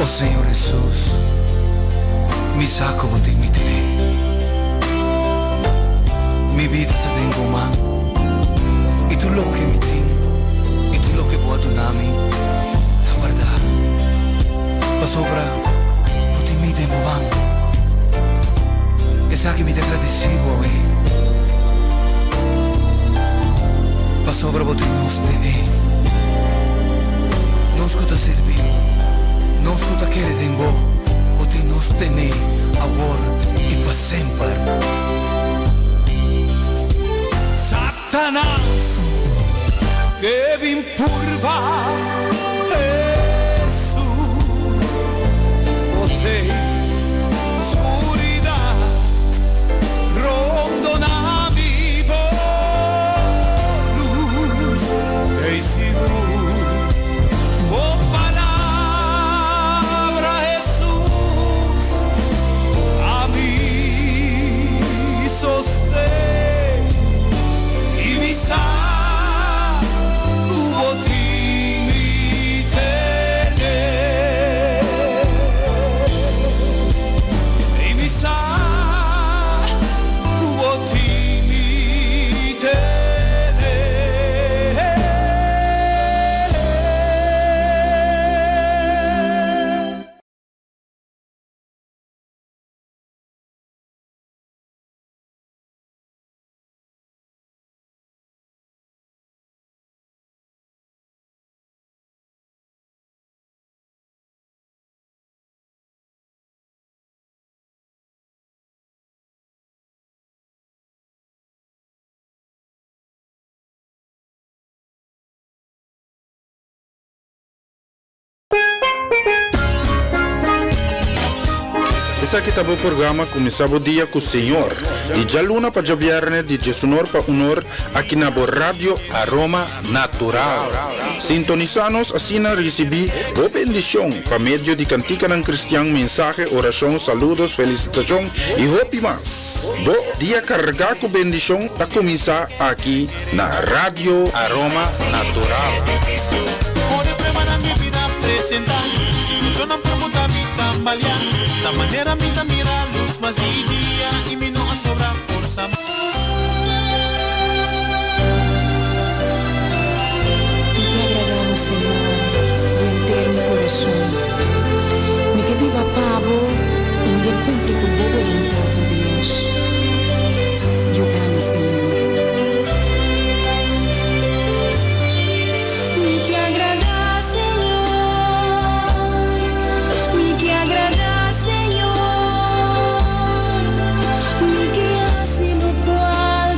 Señor Hesus, mi sa ku bo tin mi tene. Mi bida ta den bo man, i tur loke mi tin i tur loke bo a duna mi ta wardá, pasobra bo tin mi den bo man. Esaki mi ta gradisí bo awe, pasobra bo tin nos tene. Nos ku ta sirbi bo, nos ku ta kere den bo, bo tin nos tene awor i pa semper. Satanas ke bin purba Hesus, bo te skuridat rondona mi bo lus ei sigur bo palabra Hesus a mi sosten i mi sa ku bo tin mi tene i mi sa ku bo tin mi tene. Esaki ta bo programa Kuminsá bo dia ku Señor, di djaluna pa djabièrnè di djesunor pa unor aki na bo Radio Aroma Natural. Sintonisá nos asina risibí bo bendishon pa medio di kantikanan kristian, mensahe, orashon, saludos, felisitashon i hopi mas. Bo dia kargá ku bendishon ta kuminsá aki na Radio Aroma Natural. Mi ke agradá bo, Señor, di henter mi kurason. Mi ke biba pa bo i mi ke kumpli ku bo boluntat, o Dios. Yuda mi, Señor. Mi ke agradá Señor, mi ke agradá Señor, mi ke hasi lokual.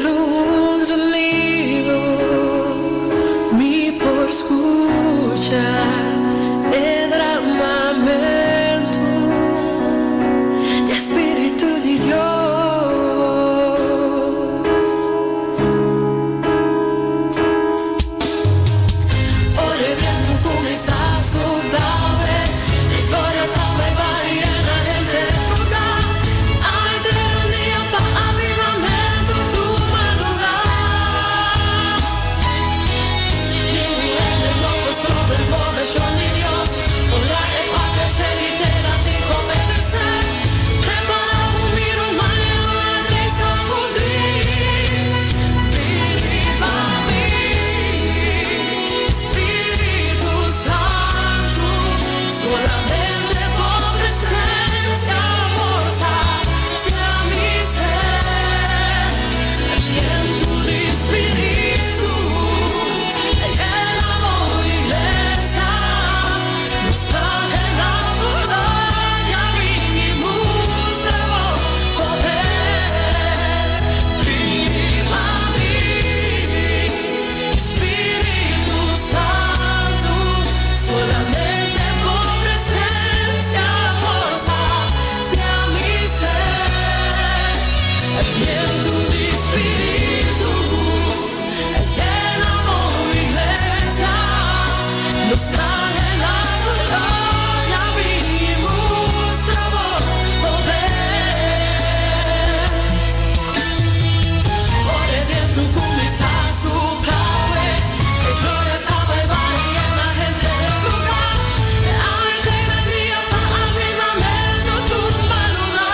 Solo un sonido mi por scucha e dramamento di Spiritu di Dios. Ora e bientu kuminsá supla awe, e gloria ta bai bai yena henter e lugá. Awe ta un dia pa avivamentu tuma lugá. Ningun hende no por stroba e moveshon di Dios. Ora e papia shel i tera tin k'obedesé. Prepará bo mira un mane luna den sakudí. Bin riba mi, Spiritu Santu, solamente bo presencia por sacia mi sed. Bientu di Spiritu, llena bo iglesia, nos trahe la gloria, bin i mustra bo poder. Bin riba mi, Spiritu Santu, solamente bo presencia por sacia mi sed. Bientu di Spiritu, llena bo iglesia, nos trahe la gloria, bin i mustra bo poder. Ora e bientu kuminsá supla awe, e gloria ta bai bai yena henter e lugá. Awe ta e dia pa avivamentu tuma lugá.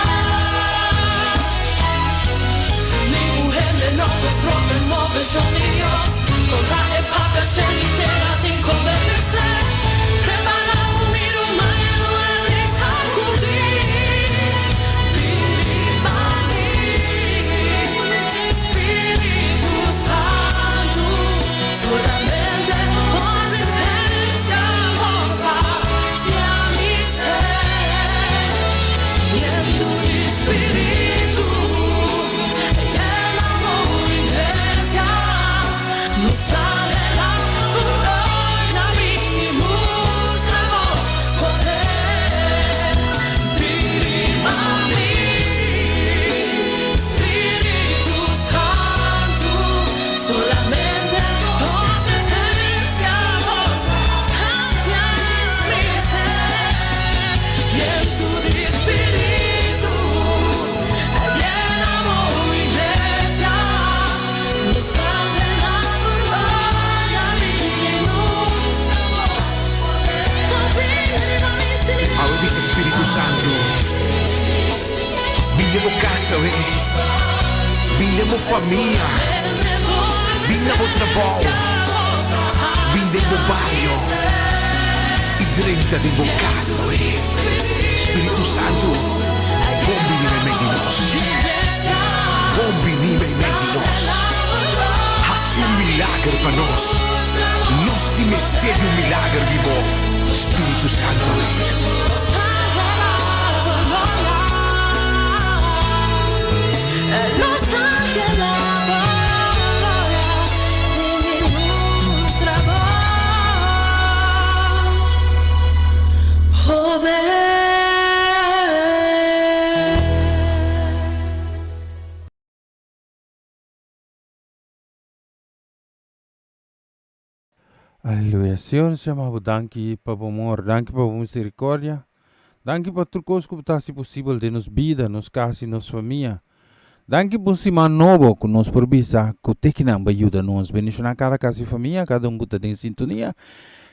Ningun hende no por stroba e moveshon di Dios. Ora e papia shel i tera tin k'obedesé. Prepará bo mira un mane luna den sakudí. Bin riba mi, Spiritu Santu, solamente bo presensia por sacia mi sed. Bientu di Spiritu, llena bo iglesia, nos trahe la gloria, bin i mustra bo poder. Bin riba mi, Spiritu Santu, solamente bo presensia por sacia mi sed. Bientu di Spiritu, llena bo iglesia, nos trahe la gloria, bin i mustra bo poder. Awe bisa Spiritu Santu, bin den bo kas awe, bin den bo famia, bin na bo trabou, bin den bo bario i drenta den bo kas awe. Spiritu Santu, bon bini meimei di nos. Bon bini meimei di nos. Hasi un milager pa nos. Nos tin mester di un milager di bo, Spiritu Santu. Nos trahe la gloria, bin i mustra bo poder. Aleluya. Señor, nos yama bo danki pa bo amor, danki pa bo misericordia, danki pa tur kos ku bo ta hasi posibel den nos bida, nos kas i nos famia. Danki pa un siman nobo ku nos por bisa ku tekinan bo a yuda nos. Bendishoná kada kas i famia, kada un ku ta den sintonia.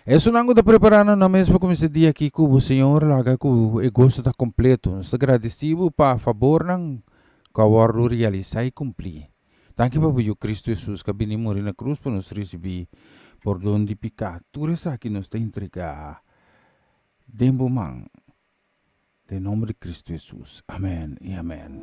Esunnan ku ta preparando nan mes pa kuminsá dia aki ku bo, Señor, laga ku e goso ta kompleto. Nos ta gradisí bo pa fabornan ku a wòrdu realisá i kumplí. Danki pa bo Yu Kristu Hesus ku a bini muri na krus pa nos risibí pordon di piká. Tur esaki nos ta entregá den bo man, den nomber di Kristu Hesus. Amèn i amèn.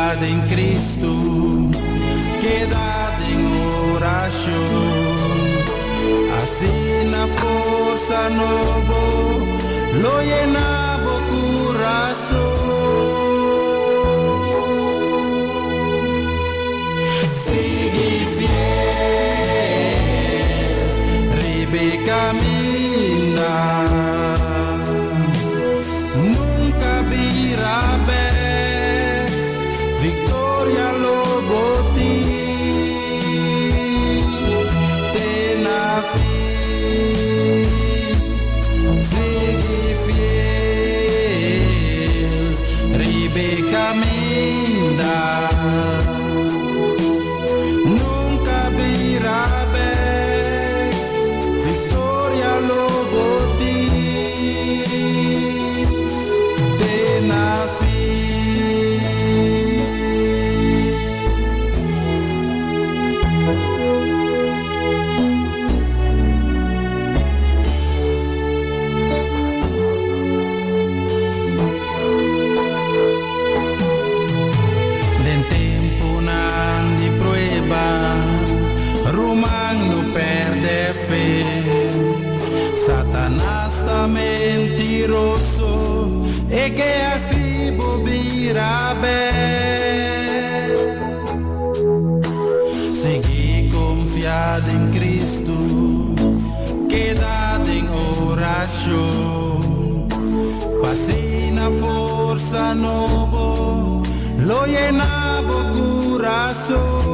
konfia den Kristu, keda den orashon. Asina forsa nobo lo yena bo kurason. Sigui fiel riba e kaminda. Nunka bira bek, viktoria lo bo tin te na fin. Sigui fiel riba e kaminda. Nunka bira bek, viktoria lo bo tin te na fin. Den tempunan di prueba, ruman no pèrdè fe. Satanas ta mentiroso, e ke hasi bo bira bèk. Sigui konfia den Kristu, keda den orashon. Pa asina forsa nobo lo yena bo kurason.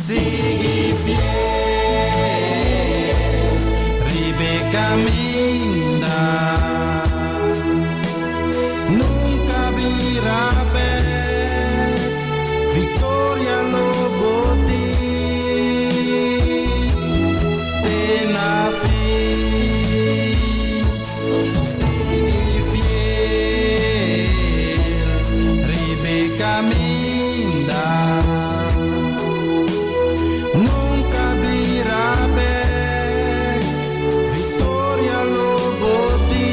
Sigui fiel riba e kaminda, nunka bira bèk, viktoria lo bo tin. Te na fin, sigui fiel riba e kaminda. Nunka bira bek, viktoria lo bo tin.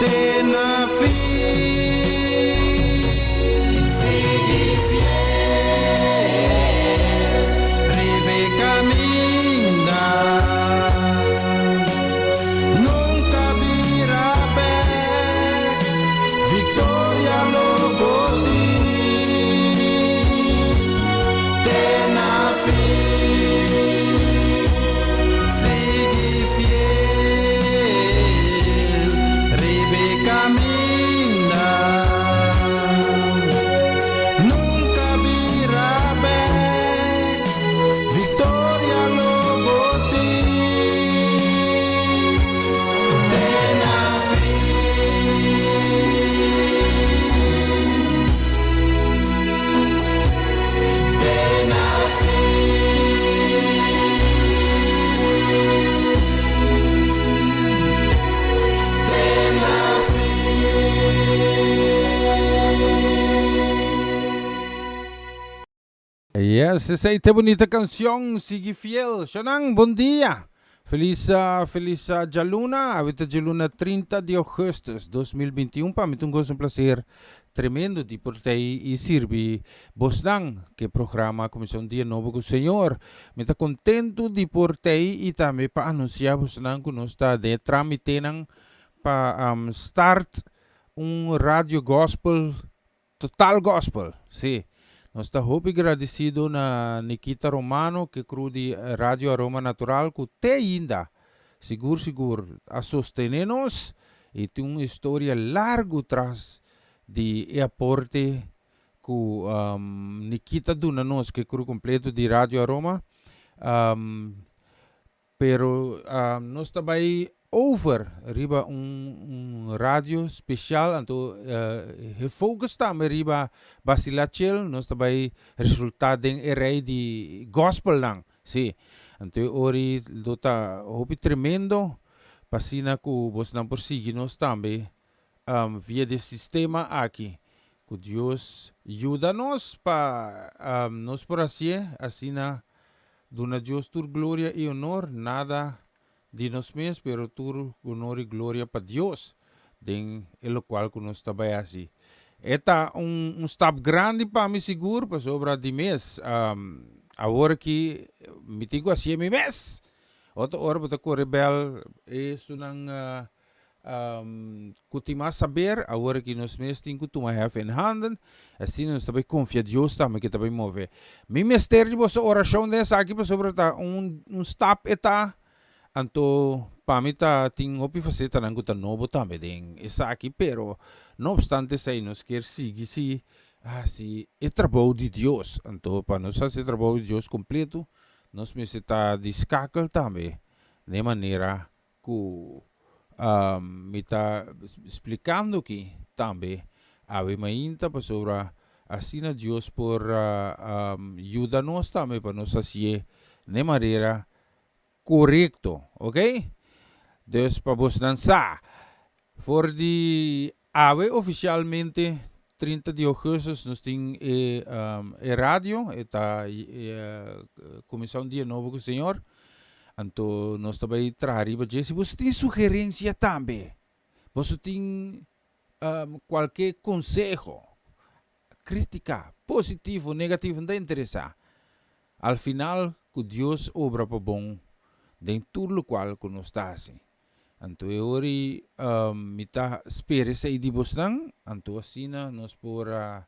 Te na fin, sigui fiel riba e kaminda. Nunka bira bek, viktoria lo bo tin. Te na fin, sigui fiel riba e kaminda. Nunka bira bek, viktoria lo bo tin. Te na fin. Te na fin. Te na fin. Yes, esei ta e bunita cancion, Sigui Fiel. Shanan, bon dia! Feliz feliz djaluna, awe ta djaluna 30 di augustus 2021, pa mi ta un gozo un placer tremendo di por ta ei y sirbi bosnan ku e programa Cuminsa un Dia Nobo cu Señor. Mi ta contento di por ta ei y tambe pa anuncia bosnan cu nos ta den e tramitenan pa start un radio gospel Total Gospel, sí. Nos ta hopi gradisido na Nikita Romano ke crew di Radio Aroma Natural ku te ainda sigur sigur a sostene nos i tin un historia largu tras di e aporte ku Nikita duna nos ke crew kompleto di Radio Aroma. Pero nos ta bai over riba un radio special anto e focus tambe riba Basila Chill nos ta bai resulta den e rei di gospelnan si anto e ori lo ta hopi tremendo pa asina ku bosnan por sigui nos tambe via di e sistema aki ku Dios yuda nos pa nos por hasié asina Duna Dios tur gloria i honor, nada di nos mes, pero tur honor i gloria pa Dios den e lokual ku nos ta bai hasi. E ta un un stap grandi pa mi sigur pasobra di mes awor aki mi tin ku hasié mi mes. Otro ora bo ta kore bèl esunnan Ku tin mas saber, awor aki nos mes tin ku tuma hef in handen, asina nos ta bai konfia Dios tambe ke ta bai move. Mi mester di boso orashon den esaki pasobra ta un un stap e ta, anto pa mi ta tin hopi fasetanan ku ta nobo tambe den esaki, pero no obstante esei nos kier sigui si hasi e trabou di Dios, anto pa nos hasi e trabou di Dios kompleto nos mester ta di skakel tambe den e manera Ku mi ta splikando aki tambe awe mainta pasobra asina Dios por yuda nos tambe pa nos hasié n'e manera korekto, ok? Dus pa bosnan sa, for di Awe ofisialmente 30 di ougùstus nos tin e e radio, e ta kuminsá un dia nobo ku Señor, anto nos ta bai traha riba dje. Si boso tin sugerensia tambe, boso tin kualke konseho, krítika, positivo, negativo, no ta interesá. Al final ku Dios obra pa bon den tur lokual ku nos ta hasi. Anto e ora ei mi ta spera esei di bosnan, anto asina nos por a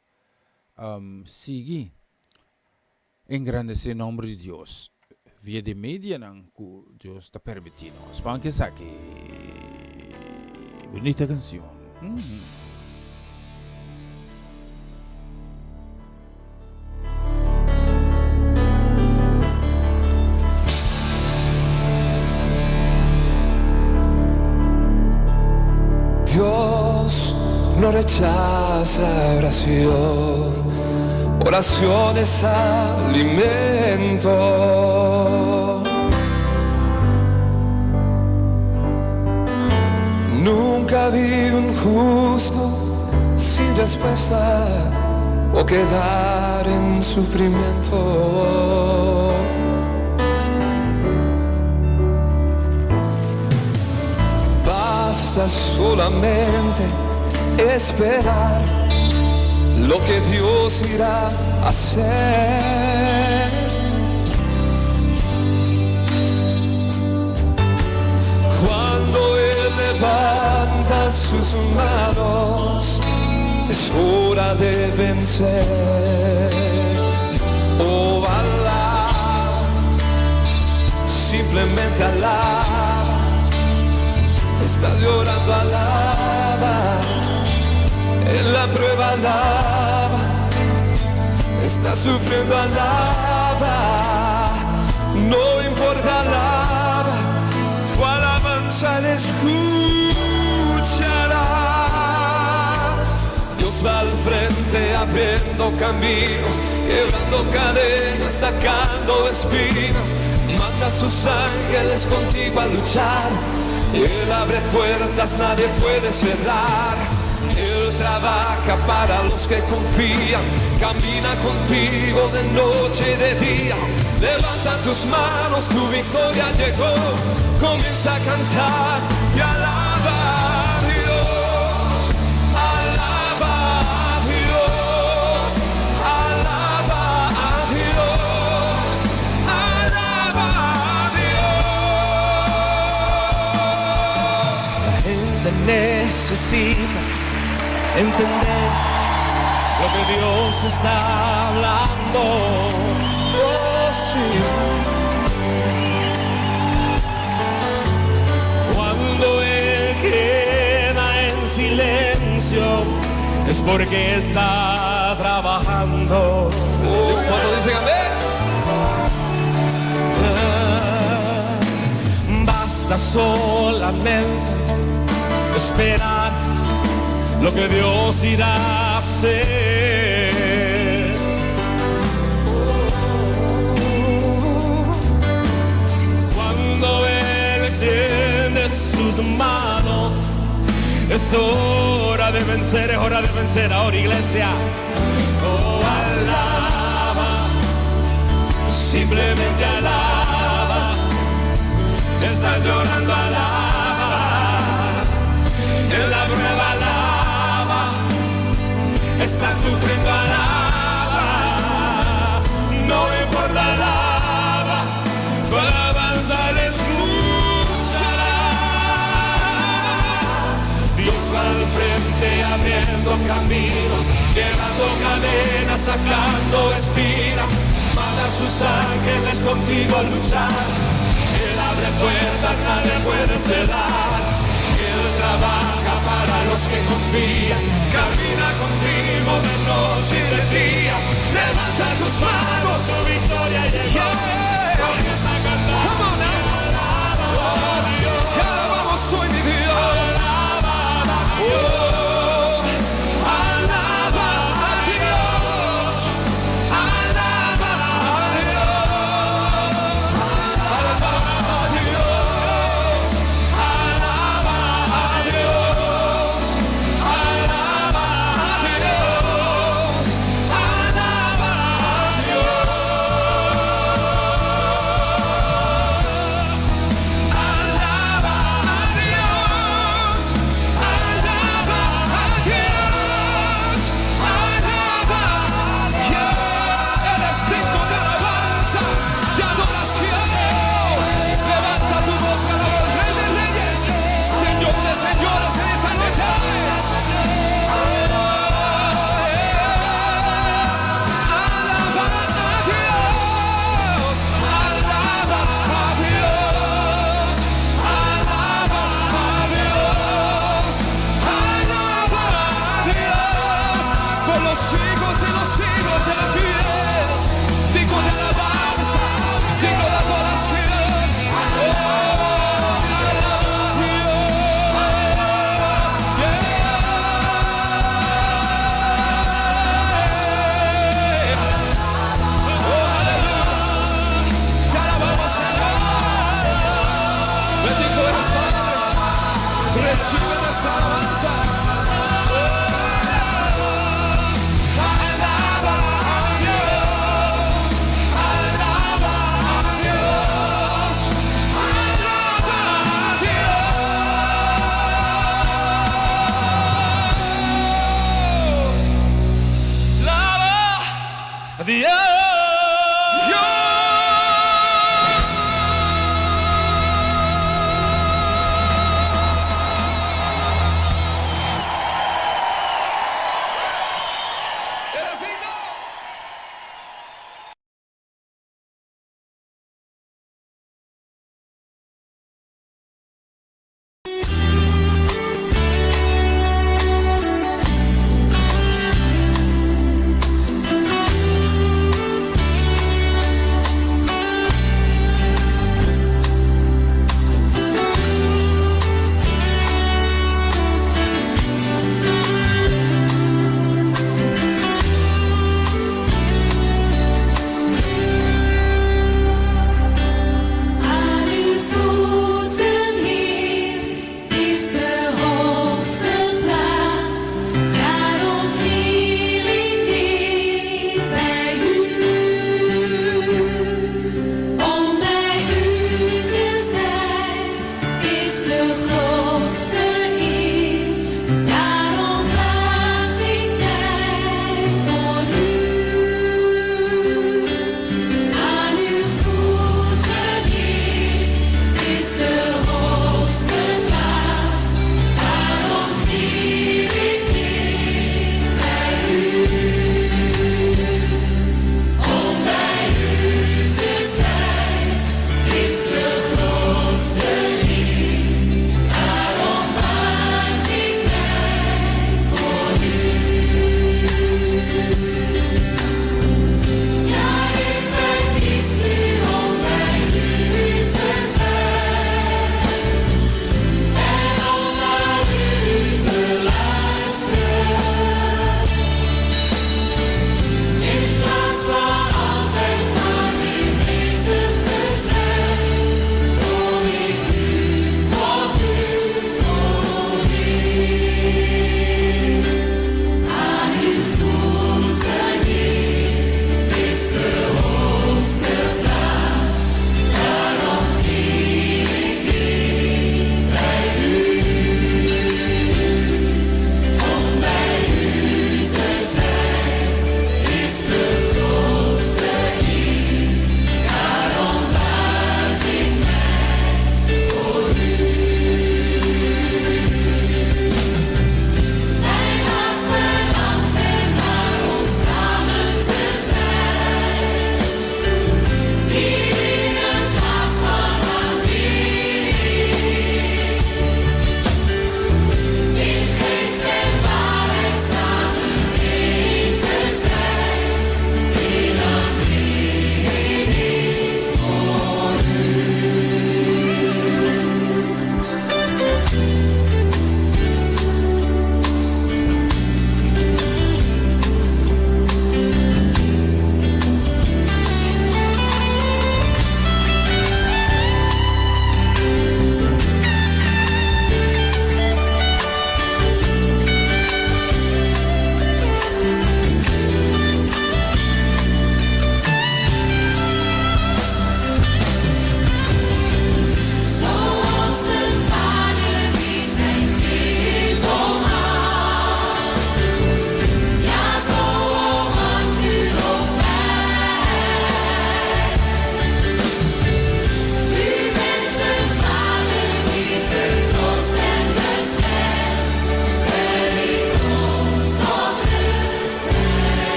sigui engrandesé nomber di Dios via di medianan ku Dios ta permití nos. Ban ku esaki bunita kanshon. Dios no rechaza oración, oración es alimento. Nunca vi un justo sin respuesta o quedar en sufrimiento. Basta solamente esperar lo que Dios irá a hacer. Cuando Él levanta sus manos, es hora de vencer. Oh, alaba, simplemente alaba. Estás llorando, alaba. En la prueba, alaba. Estás sufriendo, alaba. No importa, alaba. Tu alabanza Él escuchará. Dios va al frente abriendo caminos, quebrando cadenas, sacando espinas. Manda a sus ángeles contigo a luchar. Él abre puertas, nadie puede cerrar. Él trabaja para los que confían. Camina contigo de noche y de día. Levanta tus manos, tu victoria llegó. Comienza a cantar y alaba a Dios. Alaba a Dios. Alaba a Dios. Alaba a Dios. La gente necesita entender lo que Dios está hablando. Oh, sí. Cuando Él queda en silencio es porque está trabajando. ¿Cuántos dicen amén? Basta solamente esperar lo que Dios irá a hacer. Cuando Él extiende sus manos, es hora de vencer, es hora de vencer ahora, iglesia. Oh, alaba, simplemente alaba. Estás llorando, alaba. En la prueba, alaba. Estás sufriendo, alaba. No importa, alaba. Tu alabanza le escuchará. Dios va al frente abriendo caminos, quebrando cadenas, sacando espinas. Manda a sus ángeles contigo a luchar. Él abre puertas, nadie puede cerrar. Él trabaja para los que confían. Camina contigo de noche y de día. Levanta tus manos, su victoria llegó. Comienza a cantar. Alaba a Dios. Te alabamos hoy, mi Dios. Alaba a Dios. Alaba a Dios. Alaba a Dios. Alaba a Dios. Alaba a Dios. Alaba a Dios. Alaba a Dios.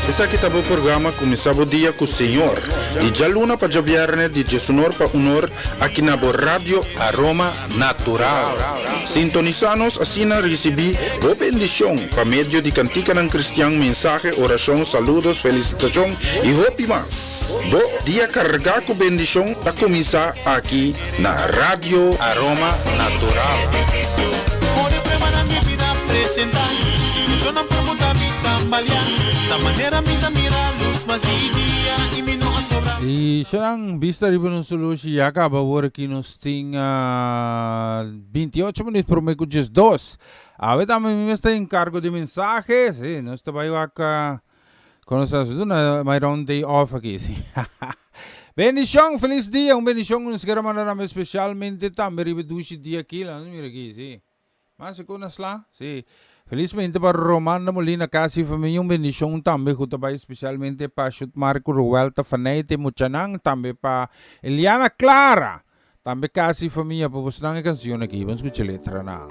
Esaki ta bo programa Kuminsá Bo Dia ku Señor, di djaluna pa djabièrnè di diesunor pa unor aki na bo Radio Aroma Natural. Sintonisá nos asina risibí bo bendishon pa medio di kantikanan kristian, mensahe, orashon, saludos, felisitashon i hopi mas. Bo dia kargá ku bendishon ta kuminsá aki na Radio Aroma Natural. Y shonan bista riba nos solushi ya caba awor aki nos tin 28 minuut prome cu 12. Awe tambe mi mes ta encargo di mensahe, si nos ta bay wak Con nos a duna Myron day off aki si. Bendicion, feliz dia, un bendicion cu nos kier a manda tambe specialmente tambe riba e dushi dia aki, laat nos mira aki si. Mas cu na sla, si. Felizmente pa Romanda Molina casi famia un bendicion tambe cu ta bay specialmente pa Shutmar cu Roelta Faneyte muchanan tambe pa Eliana Clara. Tambe casi famia pa bosnan e cancion aki ban scucha letranan.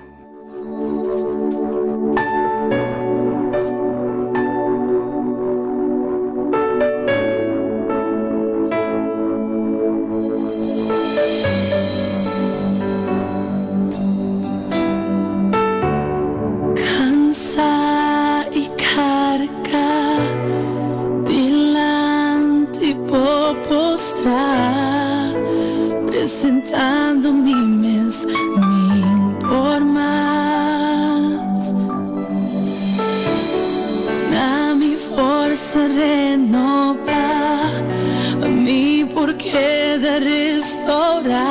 Cansa y carga dilanti bo postra. Presentando mi mes min por mas. Na mi forsa renoba, pa mi por keda restaura.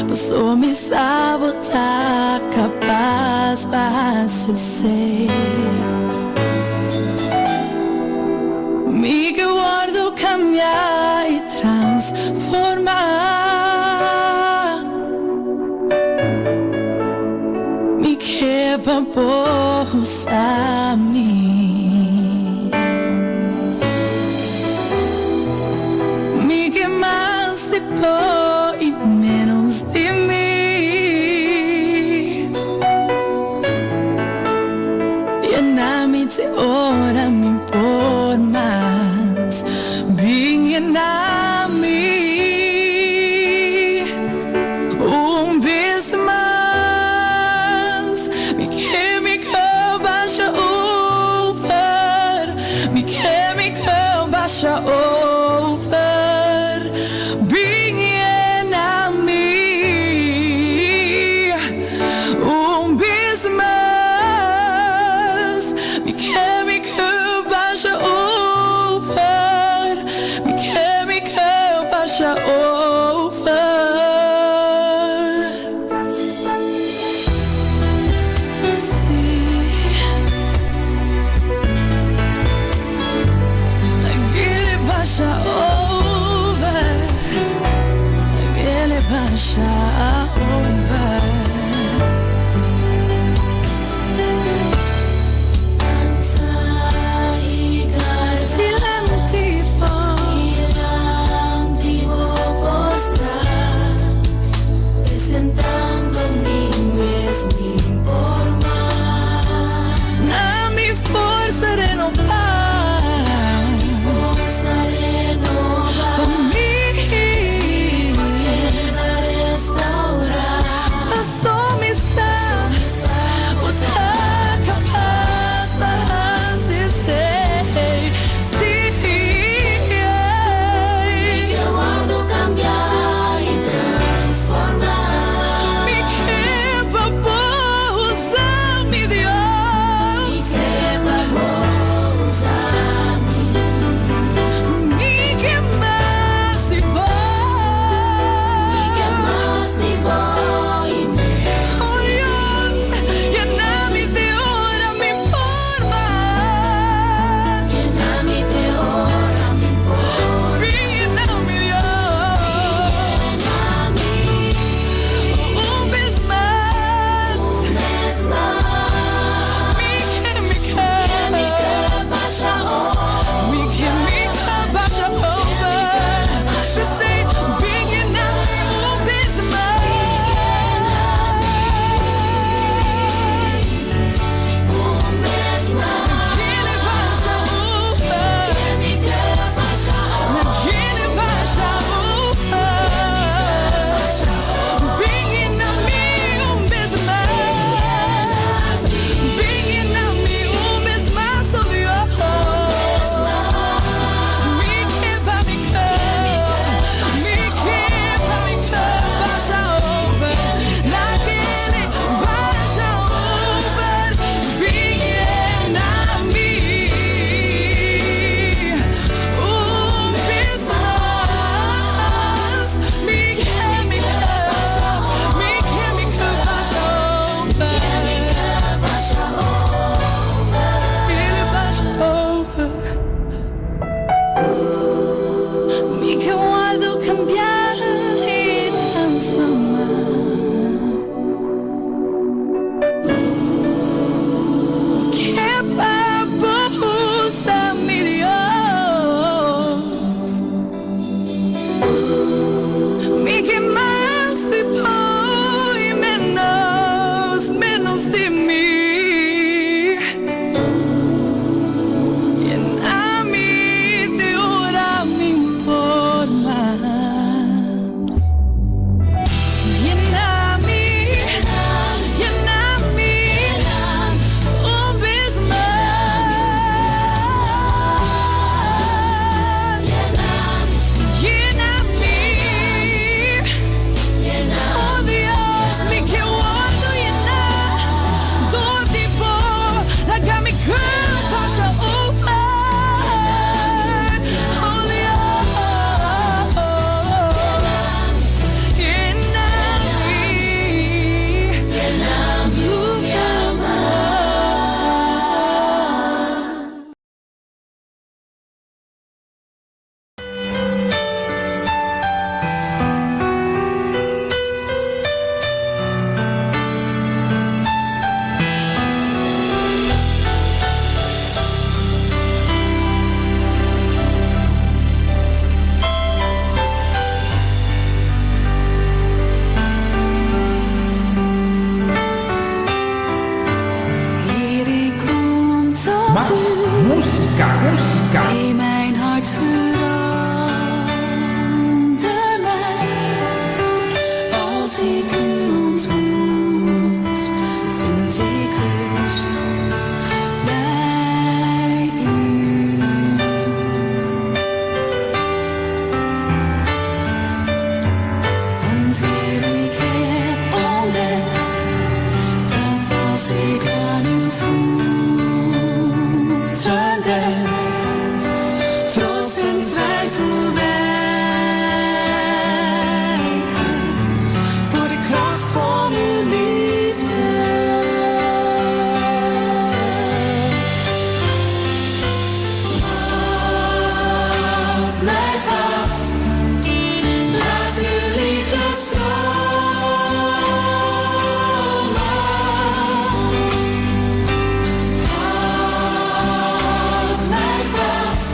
Paso mi sa bo ta kapas pa hasi esei. Mi ke wordo cambia y transforma. Mi ke pa bo usa mi. Mi ke mas di bo y menos di mi. Yena mi te ora mi por mas. Bin yena mi un bes mas. Mi ke mi ke basha over. Mi ke mi ke basha over. Bin yena mi. Un bes mas. Mi ke mi ke basha over. Mi ke mi ke basha over. Sí. Lag'e basha over. Lag'e basha over. Dilanti bo. Na mi forsa renoba. Pa mi. Musica, musica. In mijn hart verander mij. Als ik u ontmoet, vind ik rust bij u. Want Heer, ik heb ontdekt dat als ik aan uw voeten ben, trots en twijfel wijken voor de kracht van uw liefde. Houd mij vast, laat uw liefde stromen. Houd mij vast,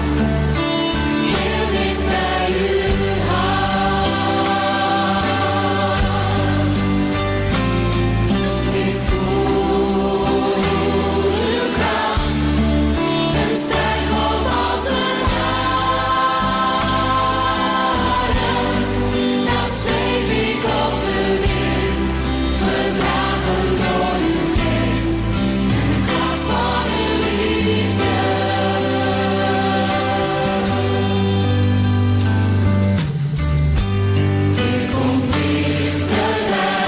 heel dicht bij uw hart. Ik voel uw kracht en stijg op als een arend. Dan zweef ik op de wind, gedragen door uw geest en de kracht van uw liefde. Ik kom dichterbij,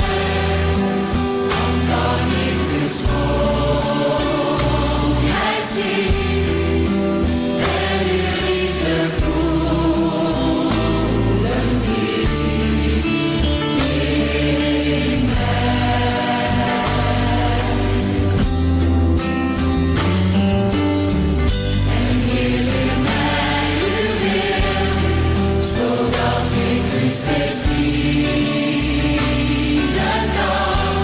dan kan ik uw schoonheid zien en uw liefde voelen diep in mij. En Heer, leer mij uw wil, zodat ik u steeds dienen kan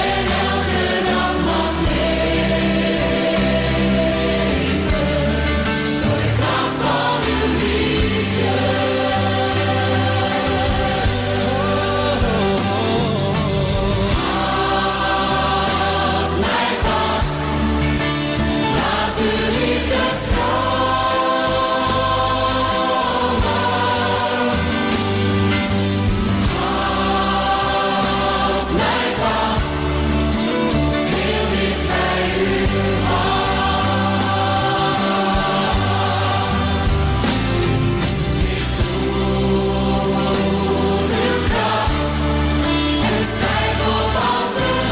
en elke dag mag leven door de kracht van uw liefde. Houd mij vast, laat uw liefde stromen. Houd mij vast, heel dicht bij uw hart. Ik voel uw kracht en stijg op als een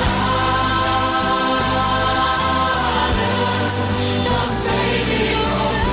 arend. Dan zweef ik op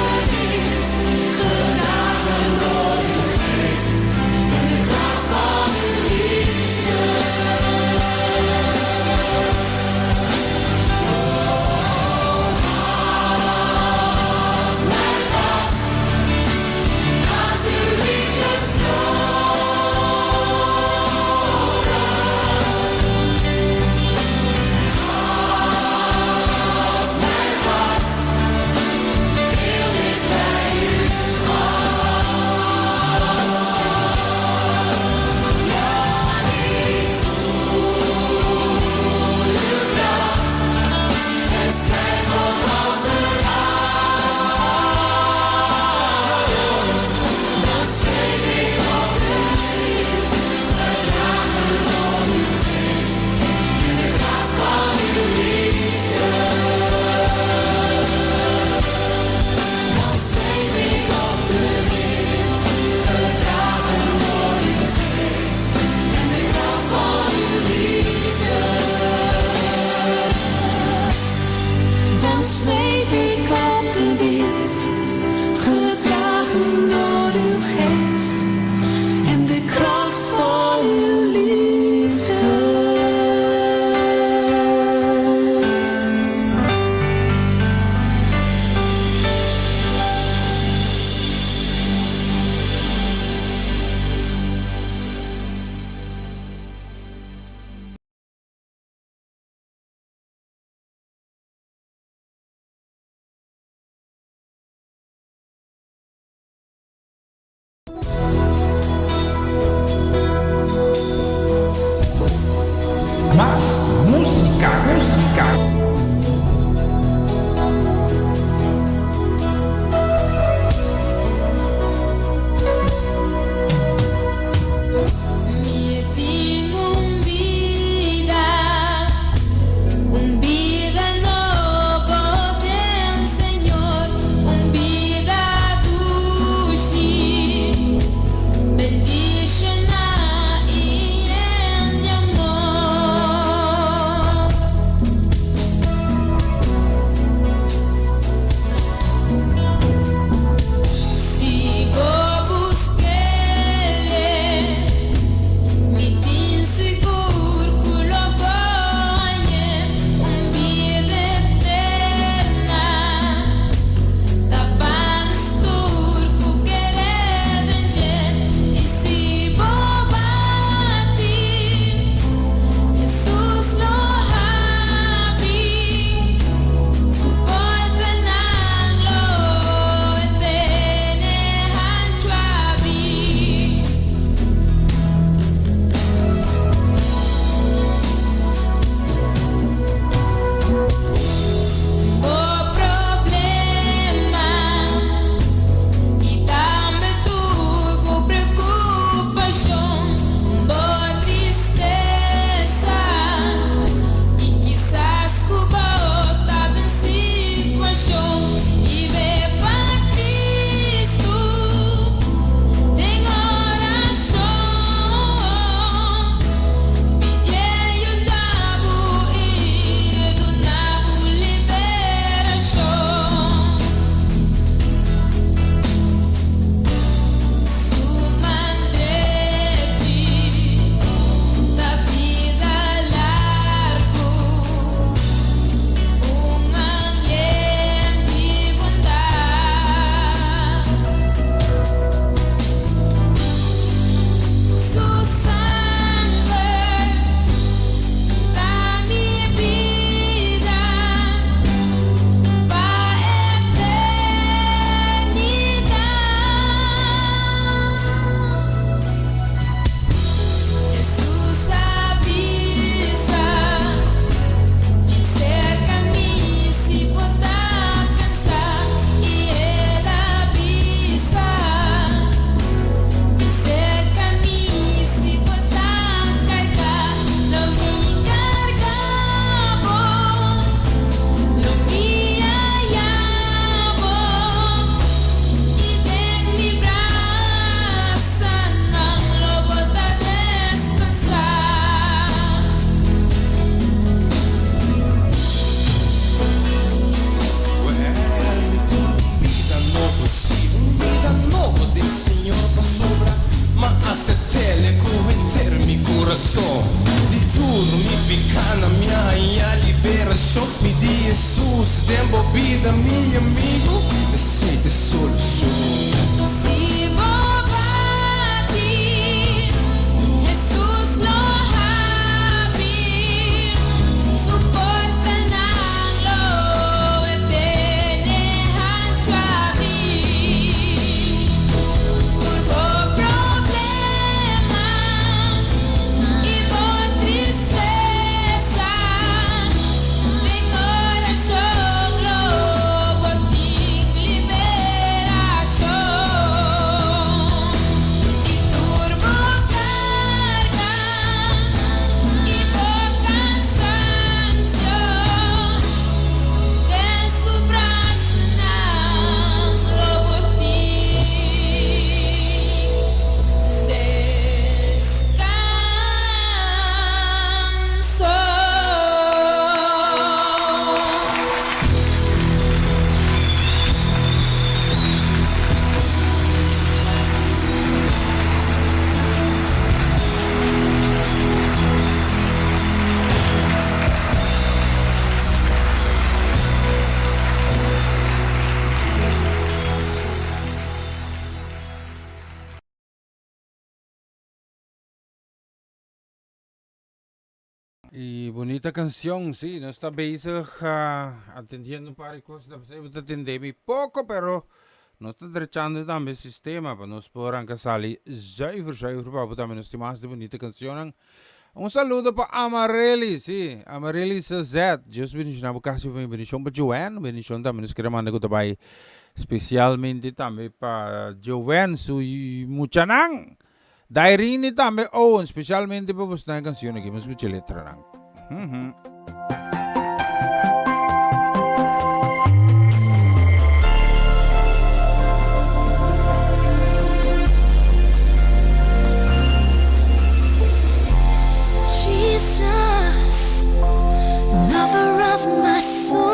ta mi amigu, esei ta e solushon. Si bo bati, Hesus lo habri su portanan, lo e tene hanchu abri. Tur bo problema i bo tristesa, den orashon lo bo tin liberashon. Di tur bo karga i bo kansansio, den su brasanan lo bo tin deskanso. Y bunita cancion, si, nos ta bezig atendiendo un par di cos, ta pasey bo ta tende mi poco, pero nos ta drechando tambe sistema pa nos por ranca sali zuiver zuiver pa bo tambe nos tin mas di bunita cancionnan. Un saludo pa Amarely, si, Amarely CZ, Dios bendiciona bo casi pa mi, bendicion pa Joanne, bendicion tambe nos kere manda cu ta bay specialmente tambe pa Joanne su muchanan. Dairini tambe Owen specialmente pa bosnan e cancion aki mi scucha e letranan. Jesus, lover of my soul.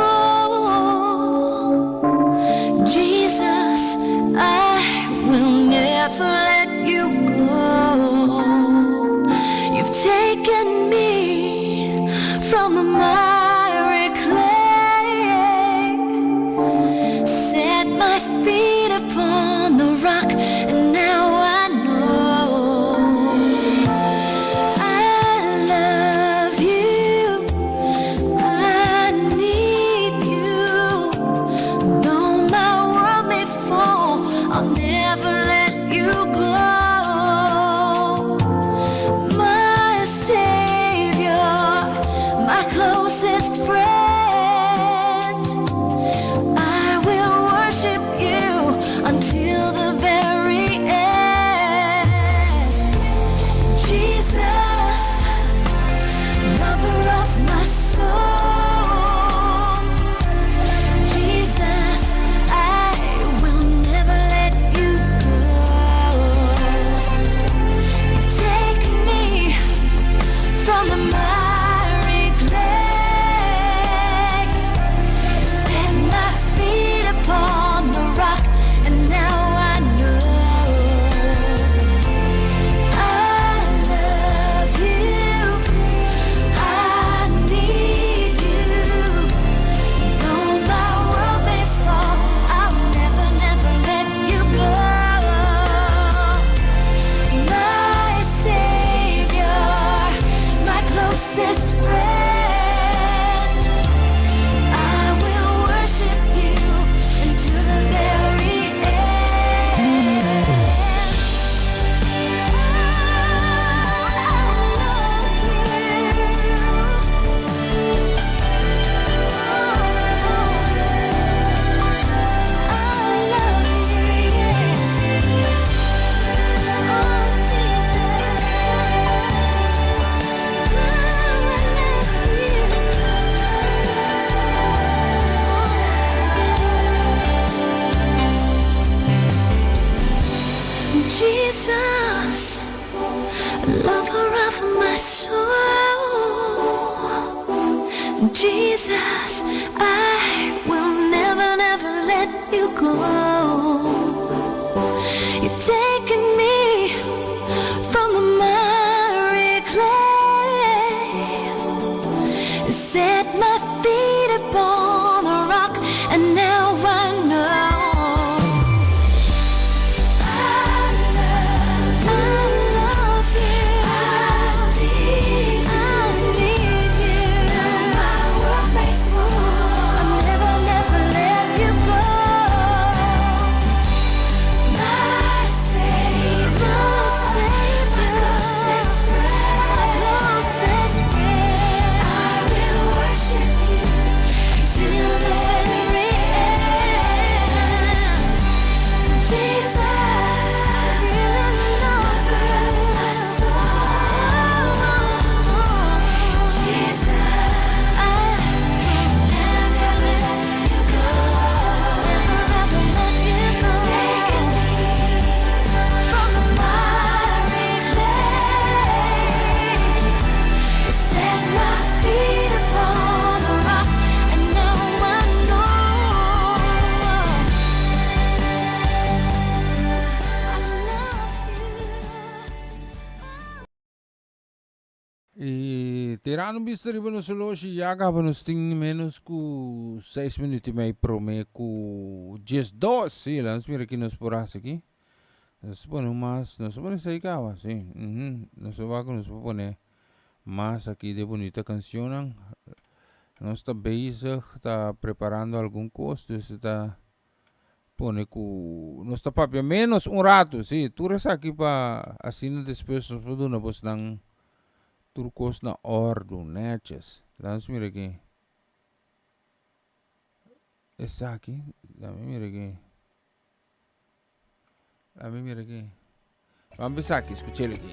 Jesus, I will never let you go. You've taken me from the miry clay, set my feet upon the rock, and now I know I love you. I need you. Though my world may fall, I'll never let you go. My Savior, my closest friend. I will worship you until the very end. Jesus, lover of my soul. Jesus, I will never let you go. You've taken me from the miry clay, set my feet upon the rock, and now I know I love you. I need you. Though my world may fall, I'll never, never let you go. My Savior, my closest friend. I will worship you until the very end. I love you. I love you, yeah. Oh, Jesus. Oh, I love you. Jesus, lover of my soul. Jesus, I will never, never let you go. You've taken me from the miry clay, set my feet upon the rock, and now. Now I know. I love, I love you. I need, I need you. Though my world may fall, I'll never, never let you go. My savior, my closest friend, my closest friend. I will worship you till the very end. Jesus, I really love my soul. Jesus, I never let you go. Never, never let you go. Taking me from the miry clay. You set my feet upon a rock, and now I know. I love you. I tirando un bista riba nos oloshi ya caba nos tin menos cu seis minuut y mei prome cu 12. Sí, laat nos mira ki nos por haci aki. Nos pone un mas, nos pone esey caba, sí. Mhm. Nos a wak cu nos por pone mas aki de bunita cancionnan. Nos ta bezig ta preparando algun cos, dus ta pone cu nos ta papia menos un rato, si, tur esaki pa asina despues nos por duna bosnan tur cos na ordu, netjes. Laat nos mira aki. Esaki, laat mi mira aki. Laat mi mira aki. Ban bisa aki, escuchel aki.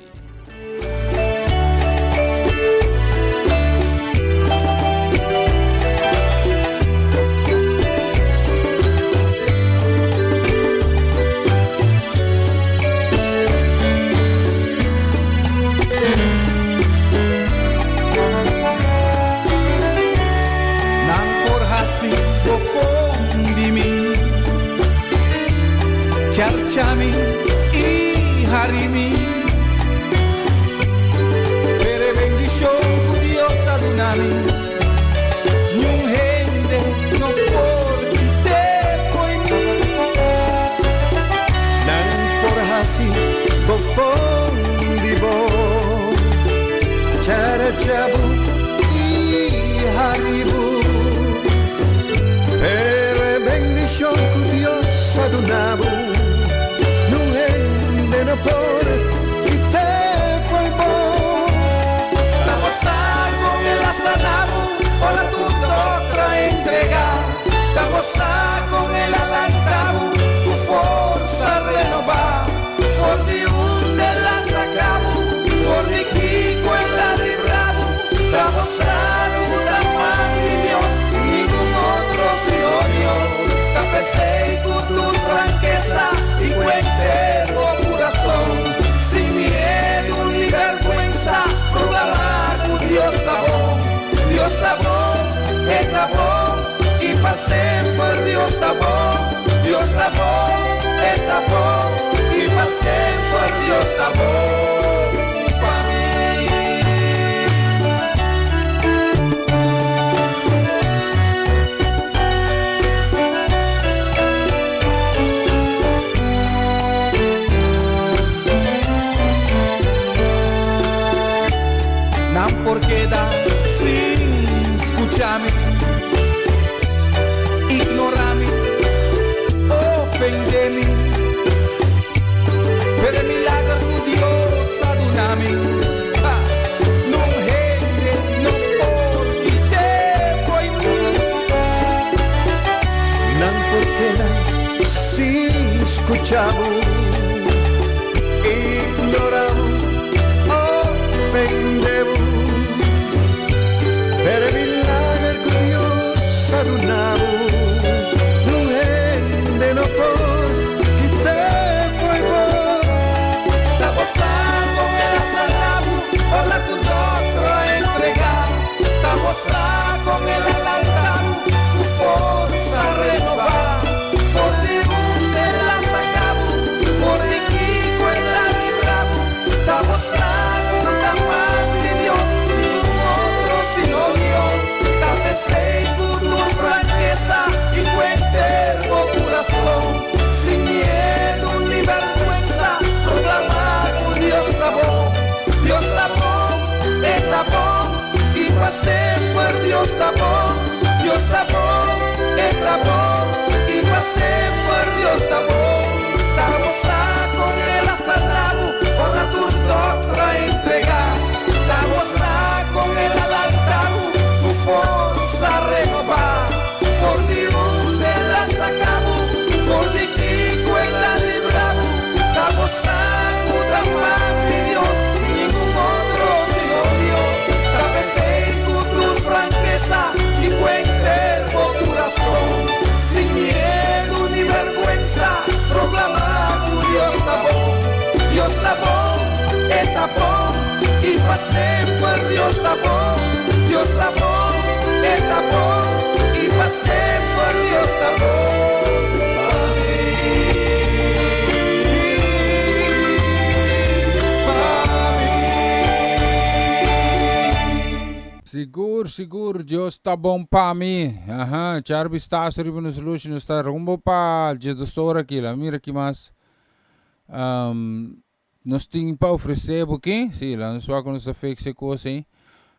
Nan por hasi bofon di mi, charcha mi i hari mi. Pero e bendishon ku Dios a duna mi, niun hende no por kit'é fo'i mi. Nan por hasi bofon di bo, charcha bo i hari bo. Pero e bendishon ku Dios a duna bo, niun hende no por kit'é fo'i bo. Ta gosa kon el a sana bo, ora tur dòkter a entregá. Ta gosa kon el a lanta bo, ku forsa renobá. For di unda el a saka bo, for di kiko el a libra bo. Ta gosa ku ta man di Dios, ningun otro sino Dios. Ta p'esei ku tur frankesa i ku henter bo kurason, sin miedu ni bèrgwensa, proklamá ku Dios ta bon. Dios ta bon, e ta bon, i pa semper Dios ta bon. Dios ta bon, e ta bon, i pa semper Dios ta bon pa mi. Nan por keda sin skucha mi, ignorá mi, ofendé mi. Pero e milager ku Dios a duna mi, ha, niun hende no por kit'é fo'i mi. Nan por keda sin skucha bo, ignorá bo, ofendé bo. Pero e milager ku Dios a duna bo, niun hende no por kit'é fo'i bo. Ta gosa kon el a sana bo, ora tur dòkter a entregá. Ta gosa kon el a lanta bo, ku forsa renobá. For di unda el a saka bo, for di kiko el a libra bo. Dios ta bon, Dios ta bon, E ta bon i pa semper Dios ta bon pa mi, pa mi. Sigur, sigur, Dios ta bon pa mi. Aha, char bistaso riba nos lushi, nos ta rumbo pa djesdosora aki. La mira ki mas. Um, Nos tin pa ofresé bo ki? Sí, laat nos wak ku nos ta fix e kos ei.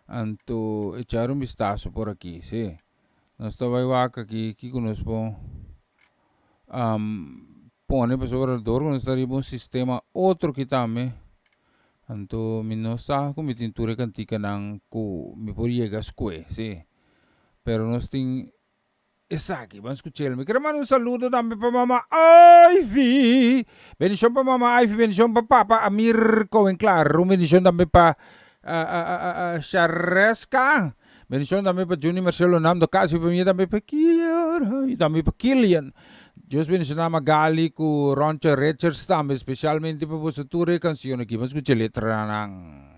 Anto echar un bistaso por aki, sí. Nos ta bai wak aki kiko nos por pone pasobra dor ku nos ta riba un sistema otro ki tambe. Anto mi no sa ku mi tin tur e kantikanan ku mi por yega skue, sí. Pero nos tin Esaki, ban skuch'el. Mi kere manda un saludo tambe pa mama Ivy. Bendishon pa mama Ivy, bendishon pa papa Amir Cohen-Clar. Un bendishon tambe pa Shareska. Bendishon tambe pa Juni Marcelo Nando Casio i famia tambe pa Kiara i tambe pa Kilian. Dios bendishoná Magali ku Roncha Richards tambe, spesialmente pa boso tur e kanshon aki. Ban skucha e letranan.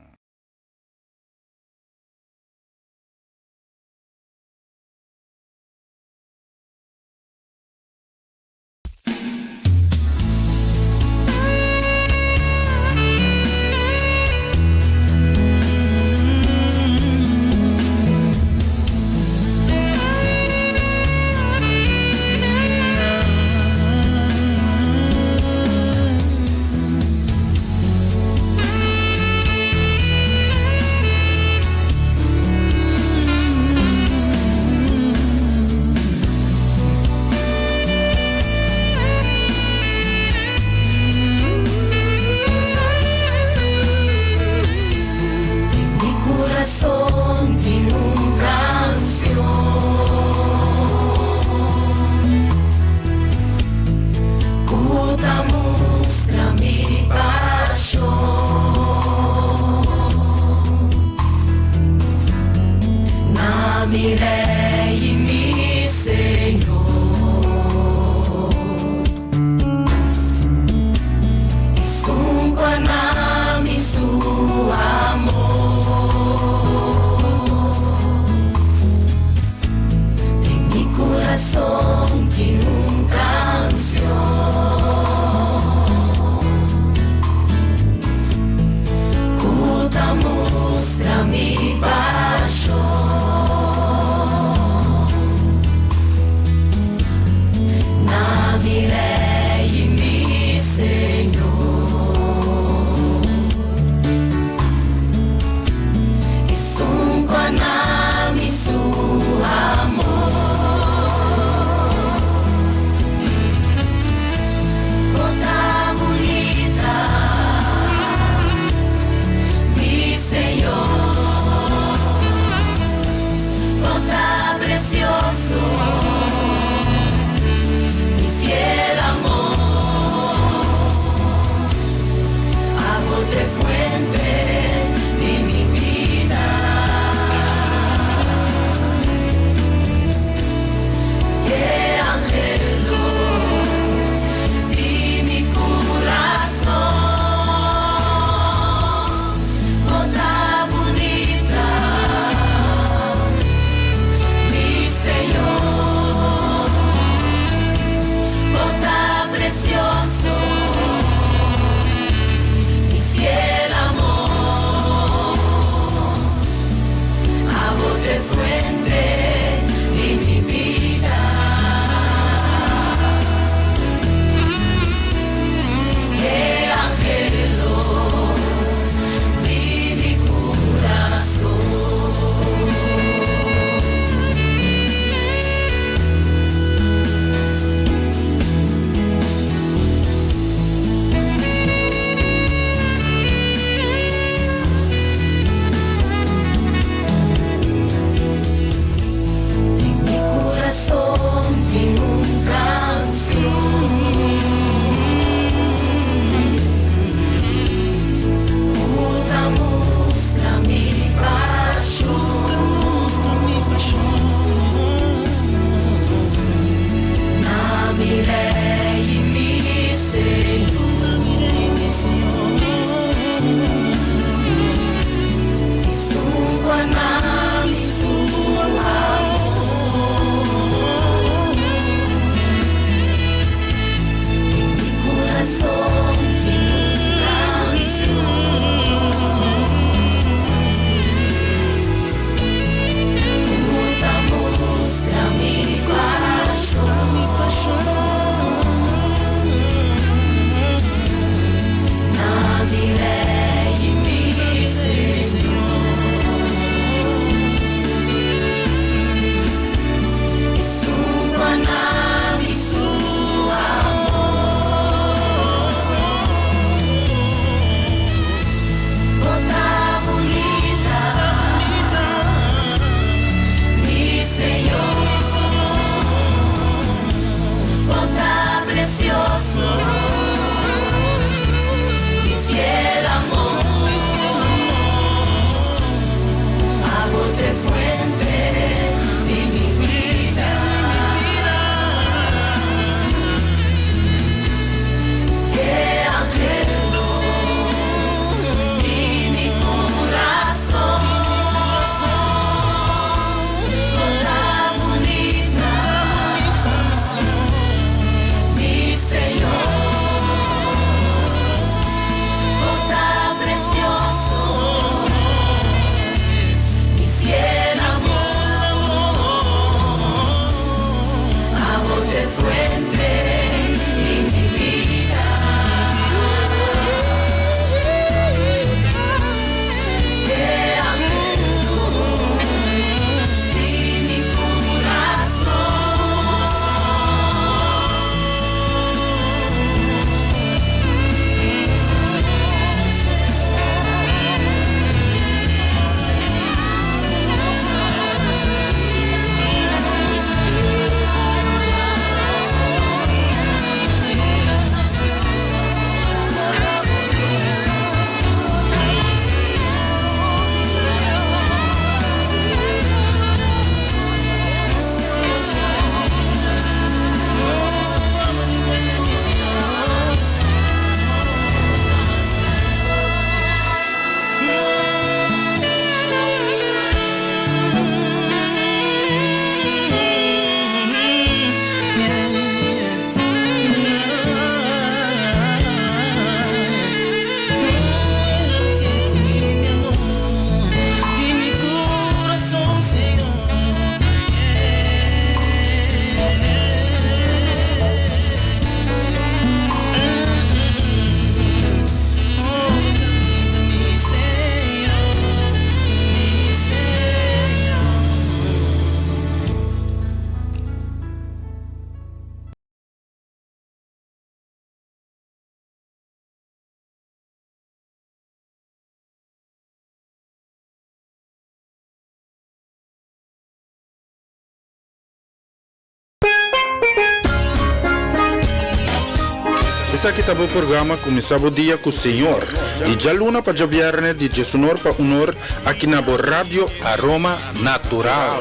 Esaki ta bo programa Kuminsá Bo Dia ku Señor, di djaluna pa djabièrnè di djesunor pa unor aki na bo Radio Aroma Natural.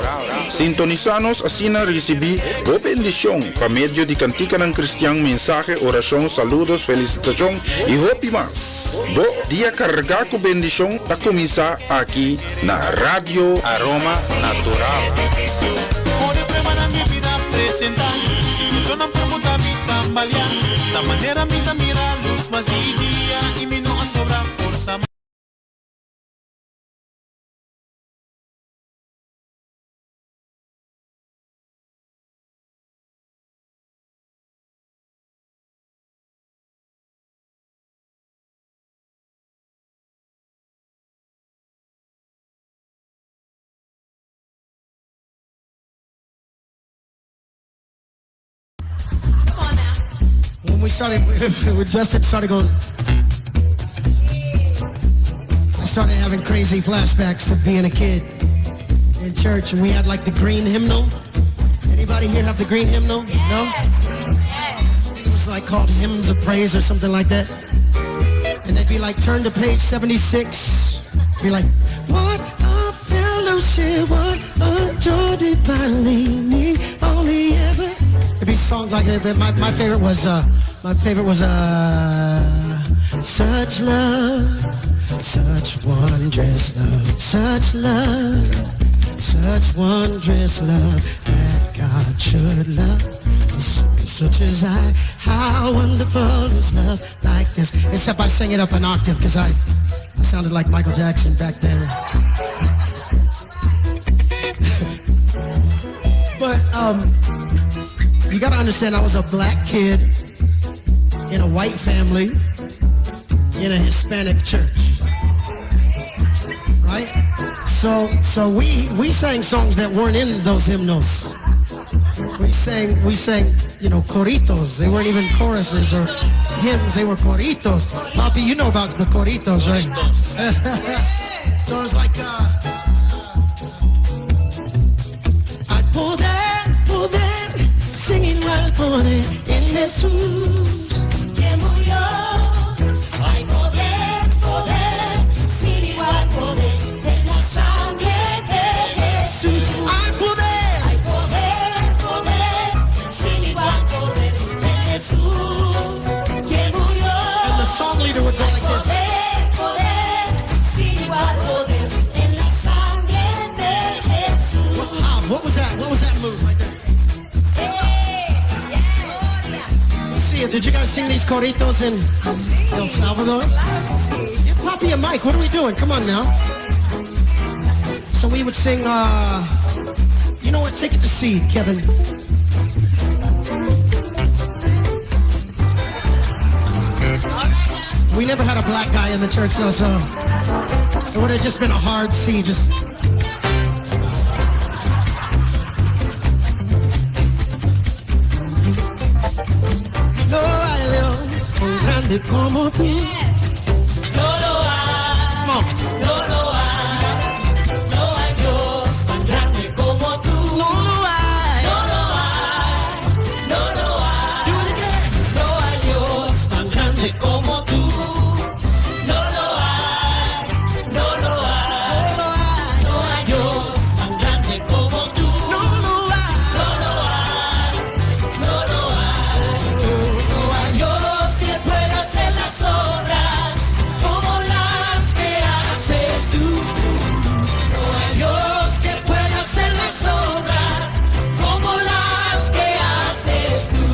Sintonisá nos asina risibí bo bendishon pa medio di kantikanan kristian, mensahe, orashon, saludos, felisitashon i hopi mas. Bo dia kargá ku bendishon ta kuminsá aki na Radio Aroma Natural. When we started, when Justin started going, I started having crazy flashbacks to being a kid in church, and we had like the green hymnal. Anybody here have the green hymnal? No? It was like called Hymns of Praise or something like that. And they'd be like, turn to page 76. Be like, what a fellowship, what a joy divine, only ever. It'd be songs like that. But my, my favorite was, uh, my favorite was, uh, such love, such wondrous love, such love, such wondrous love that God should love. Such as I, how wonderful is love like this. Except I sang it up an octave because I, I sounded like Michael Jackson back then. but um, you got to understand, I was a black kid in a white family in a Hispanic church. Right? So so we we sang songs that weren't in those hymnals. We sang we sang, you know, coritos. They weren't even choruses or hymns, they were coritos. Poppy, you know about the coritos, right? so it's like uh I poder, poder, singing well poder en Jesús que murió. Hay poder, poder, sin igual poder en la sangre de Jesús. Hay poder, Hay poder, poder, sin igual poder en Jesús que murió. And the song leader would go like this. Poder, poder, sin igual poder en la sangre de Jesús. Ah, what was that? What was that move right there? Let's see it. Did you guys sing these coritos in El Salvador? Give Poppy a mic. What are we doing? Come on now. So we would sing, uh, you know what? Take it to C, Kevin. We never had a black guy in the church, though, so it would have just been a hard C. Just no hay Dios tan grande como tú. No lo hay, Come on. no lo hay, no hay Dios tan grande como tú. No lo hay. No lo hay, no lo hay, no hay Dios tan grande como tú. No lo hay, no lo hay, no hay Dios tan grande como tú. No lo hay. No lo hay, no lo hay, no hay Dios que pueda hacer las obras como las que haces tú. No hay Dios que pueda hacer las obras como las que haces tú.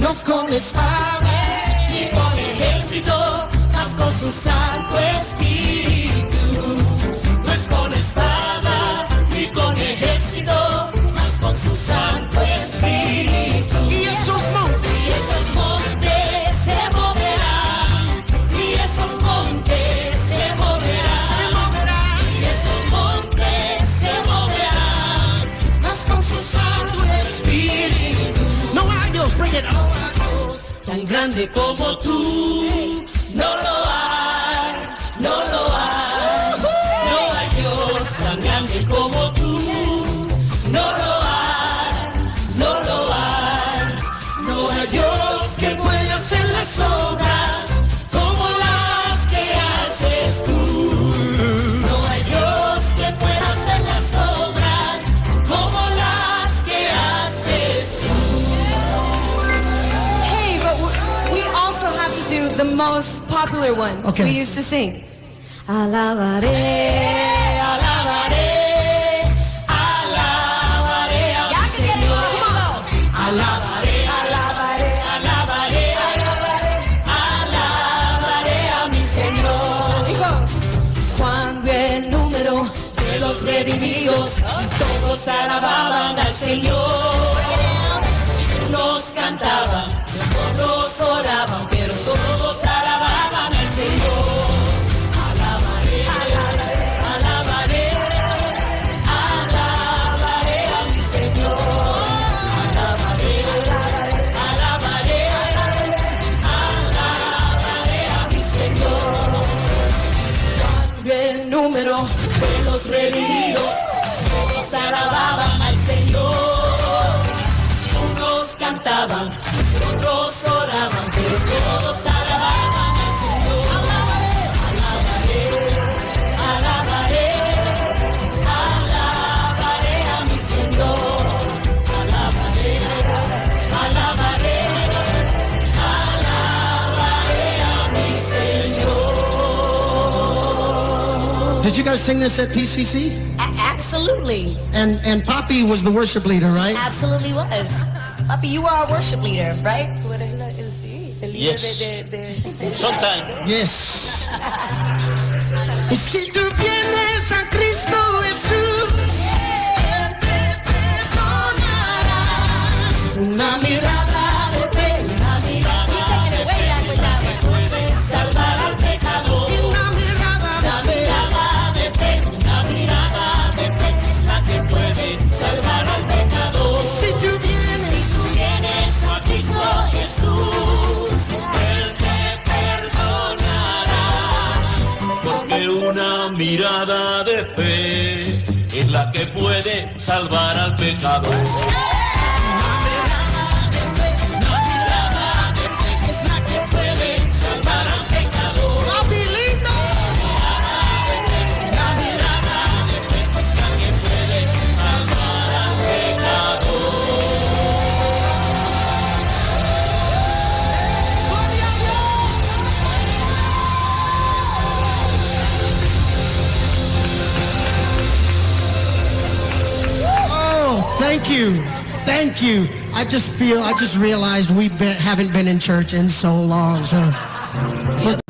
No con espada. Ni con ejército, mas con su Santo Espíritu. No es con espadas, ni con ejército, mas con su Santo Espíritu. Y esos montes. Y esos montes se moverán, y esos montes se moverán, Se moverán. y esos montes se moverán, mas con su Santo Espíritu. No hay Dios. Bring it up. Tan grande como tú, no lo hay, no lo hay, no hay Dios tan grande como tú, no lo hay, no lo hay, no hay Dios que pueda hacer las do the most popular one Okay. we used to sing. Alabaré, alabaré, alabaré a mi Señor. Alabaré, alabaré, alabaré, alabaré, alabaré a mi Señor. Chicos, cuando el número de los redimidos todos alababan al Señor. Unos cantaban, otros oraban, pero todos alababan al Señor. Alabaré, alabaré, alabaré, alabaré a mi Señor. Alabaré, alabaré, alabaré a mi Señor. Cuando el número de los redimidos, todos alababan al Señor. Unos cantaban, otros oraban, pero todos alababan al Señor. Alabaré, alabaré, alabaré a mi Señor. Alabaré, alabaré, alabaré a mi Señor. Did you guys sing this at PCC? Absolutely. And Poppy was the worship leader, right? Absolutely was. Papi, you are our worship leader, right? Yes. Sometimes. Yes. Y si tú vienes a Cristo Jesús, Él te perdonará. Una mirada de fe, una mirada de fe puede salvar al pecador. Una mirada Una mirada de fe, una mirada de fe es la que puede salvar al pecador. Si tú vienes, Si tú vienes a Cristo Jesús, Él te perdonará. Porque una mirada de fe es la que puede salvar al pecador. Es la que puede salvar al pecador. Papi lindo. La mirada de fe es la que puede salvar al pecador. Oh, thank you. Thank you. I just realized we haven't been in church in so long. So, but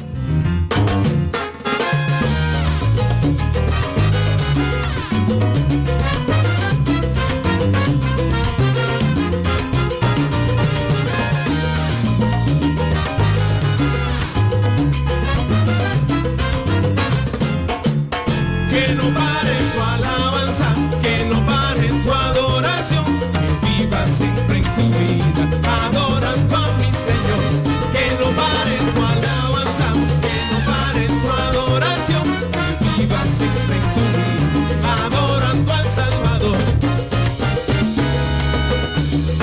Que no pare tu alabanza, que no pare tu adoración, que viva siempre en tu vida, adorando a mi Señor. Que no pare tu alabanza, que no pare tu adoración, que viva siempre en tu vida, adorando al Salvador.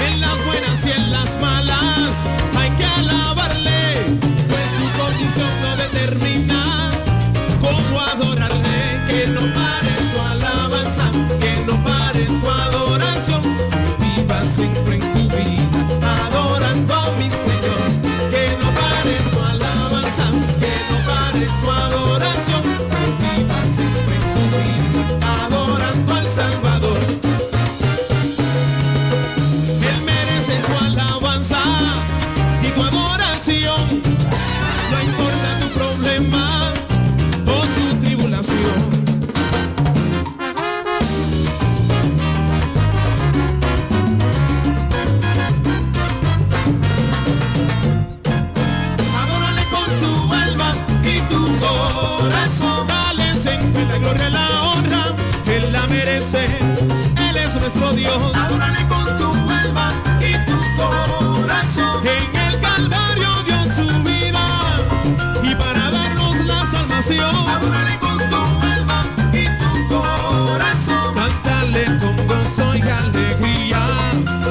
En las buenas y en las malas hay que alabarle, pues tu condición no determina cómo adorarle. Que no pare tu alabanza, que no pare tu adoración, que viva siempre en tu vida, adorando a mi Señor. Que no pare tu alabanza, que no pare tu adoración, que viva siempre en tu vida, adorando al Salvador. Él merece tu alabanza y tu adoración. No importa tu problema o tu tribulación. Adórale con tu alma y tu corazón. Dale siempre la gloria y la honra. Él la merece. Él es nuestro Dios. Adórale con tu alma y tu corazón. En el Calvario dio su vida y para darnos la salvación. Adórale con tu alma y tu corazón. Cántale con gozo y alegría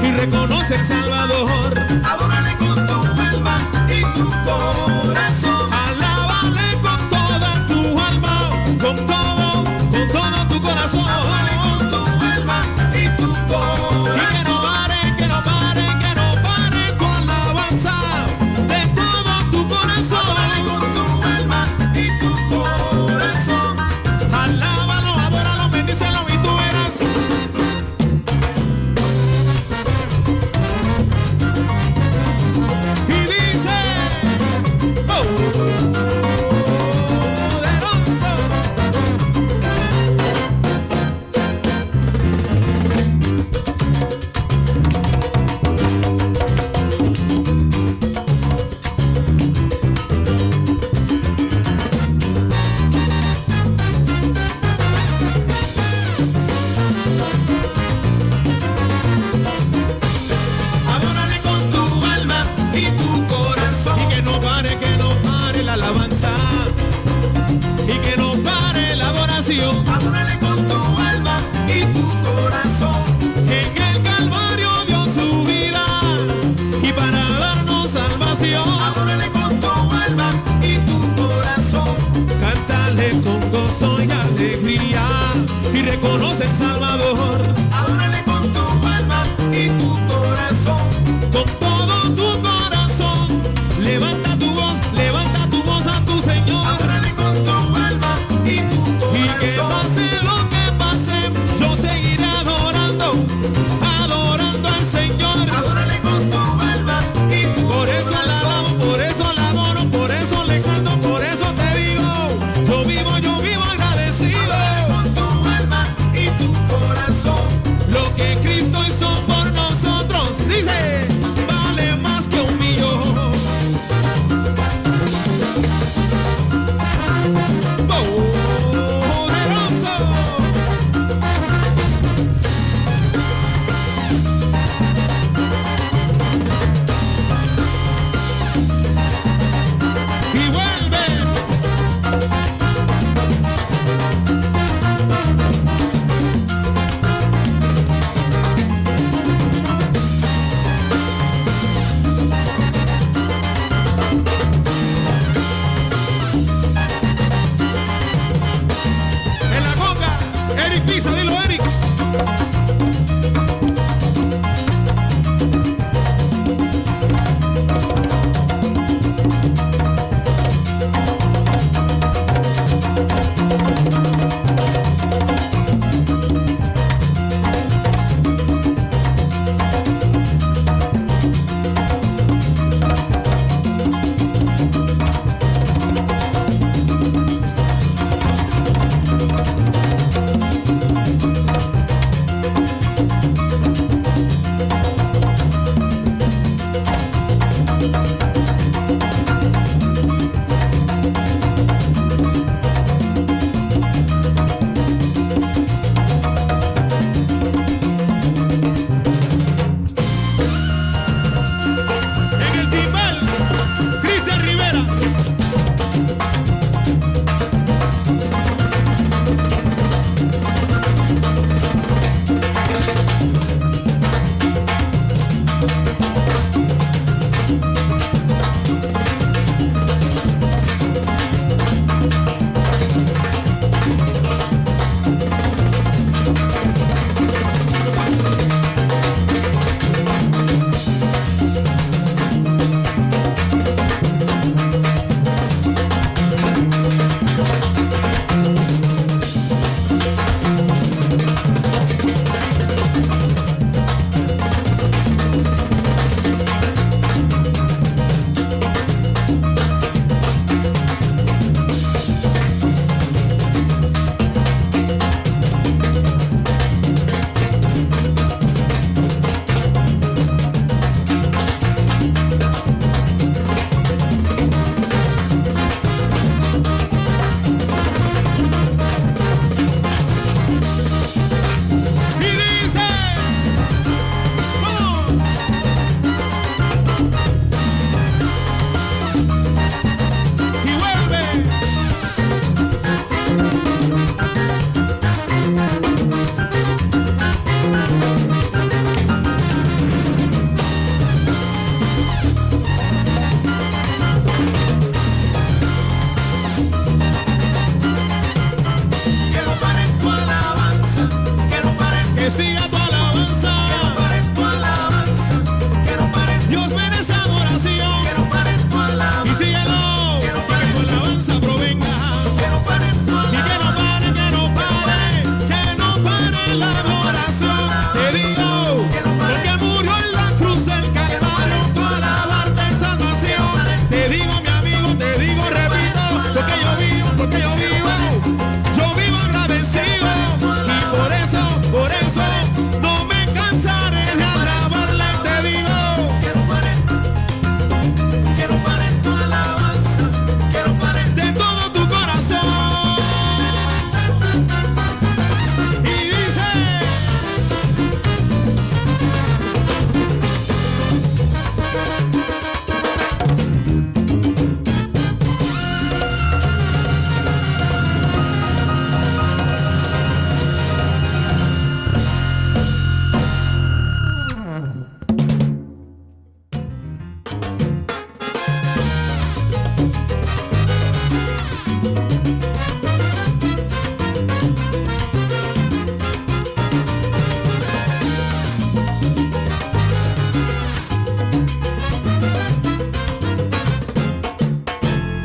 y reconoce el Salvador. Adórale con tu alma y tu corazón. Alábale con toda tu alma, con todo tu corazón. Adórale con tu alma y tu corazón. Dios. Adórale con tu alma y tu corazón. Cántale con gozo y alegría y reconoce el Salvador. Adórale con tu alma y tu corazón. Con todo tu corazón, levanta tu voz, levanta tu voz a tu Señor. Adórale con tu alma y tu Y que corazón. pase lo que pase, yo seguiré adorando, adorando al Señor. Adórale con tu alma y tu Por eso la corazón. alabo, por eso la adoro, por eso le exalto, por eso te digo, yo vivo agradecido. Adórale con tu alma y tu corazón. Lo que Cristo hizo por nosotros, dice, vale más que un millón.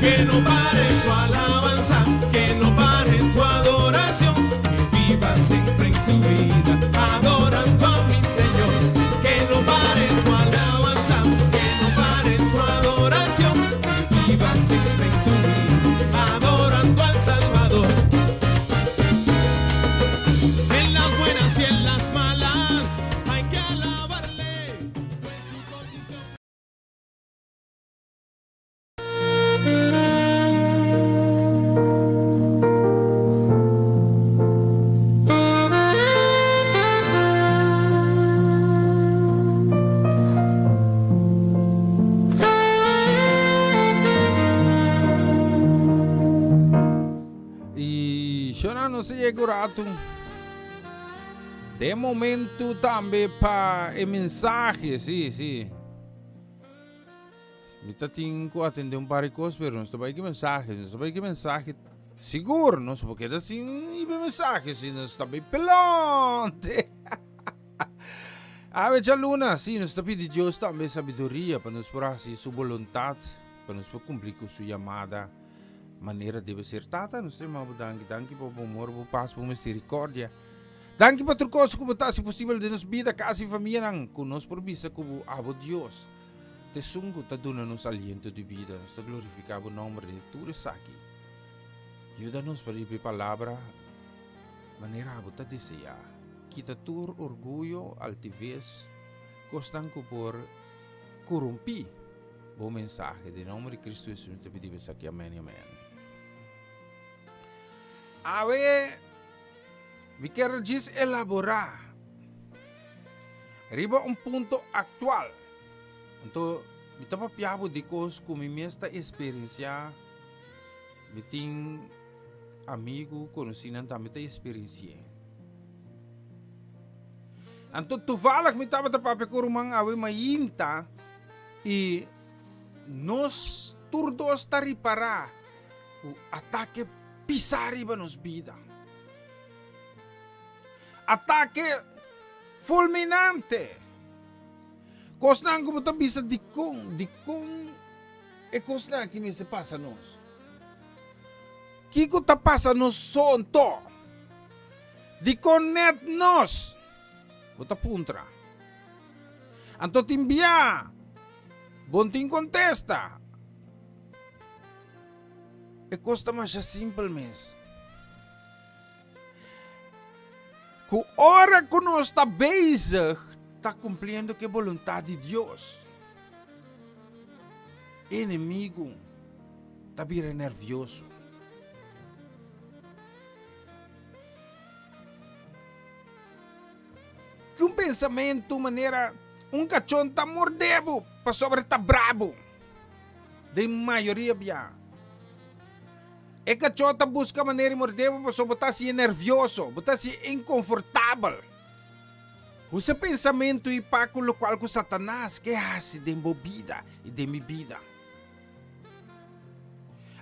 Que no pare tu alabanza, que no pare tu adoración, que viva siempre en tu vida, adorando a mi Señor. Que no pare tu alabanza, que no pare tu adoración, que viva siempre en tu vida, adorando al Salvador. En las buenas y en las malas hay que alabarle. Y shona nos a yega un rato. Den momento tambe pa e mensahe, sí, sí. Mi ta tin ku atende un par di kos, pero nos ta bai ki mensahe, nos ta bai ki mensahe sigur, nos por keda sin ibe mensahe si nos ta bai pelonte. Awe djaluna, sí, nos ta pidi Dios tambe sabiduria pa nos por hasi su boluntat, pa nos por kumpli ku su yamada manera debe ser. Tata, nos ta yama bo danki, danki pa bo amor, bo pas, bo misericordia. Danki pa tur kos ku bo ta hasi posibel den nos bida, kas i famianan, ku nos por bisa ku bo abo Dios ta esun ku ta duna nos aliento di bida. Nos ta glorifiká bo nòmber den tur esaki. Yuda nos pa riba e palabra manera abo ta deseá. Kita tur orguyo, altives, kosnan ku por korumpí bo mensahe. Den nòmber di Kristu Hesus mi ta pidi bo esaki. Amèn i amèn. Awe. Mi kier djis elaborá riba un punto aktual. Anto mi ta papia bo di kos ku mi mes ta eksperensiá, mi tin amigu, konosínan tambe ta eksperensi'é. Anto tuvallig mi tabata papia ku ruman awe mainta i nos tur dos ta ripará ku atake pisá riba nos bida. Atake fulminante. Kosnan ku bo ta bisa dikon, dikon e kosnan aki mester pasa nos? Kiko ta pasa nos so anto? Dikon nèt nos? Bo ta puntra. Anto tin bia bo no tin kontesta. E kos ta masha simpel mes. Ku ora ku nos ta bezig ta kumpliendo ku e boluntat di Dios, e enemigu ta bira nervioso. Ki un pensamentu manera un kachon ta morde bo pasobra e ta brabu. Den mayoria bia, e kachó ta buska manera di mordé bo pasobra bo ta hasié nervioso, bo ta hasié inkonfortabel. Usa pensamentu i pa ku lokual ku Satanas ke hasi den bo bida i den mi bida.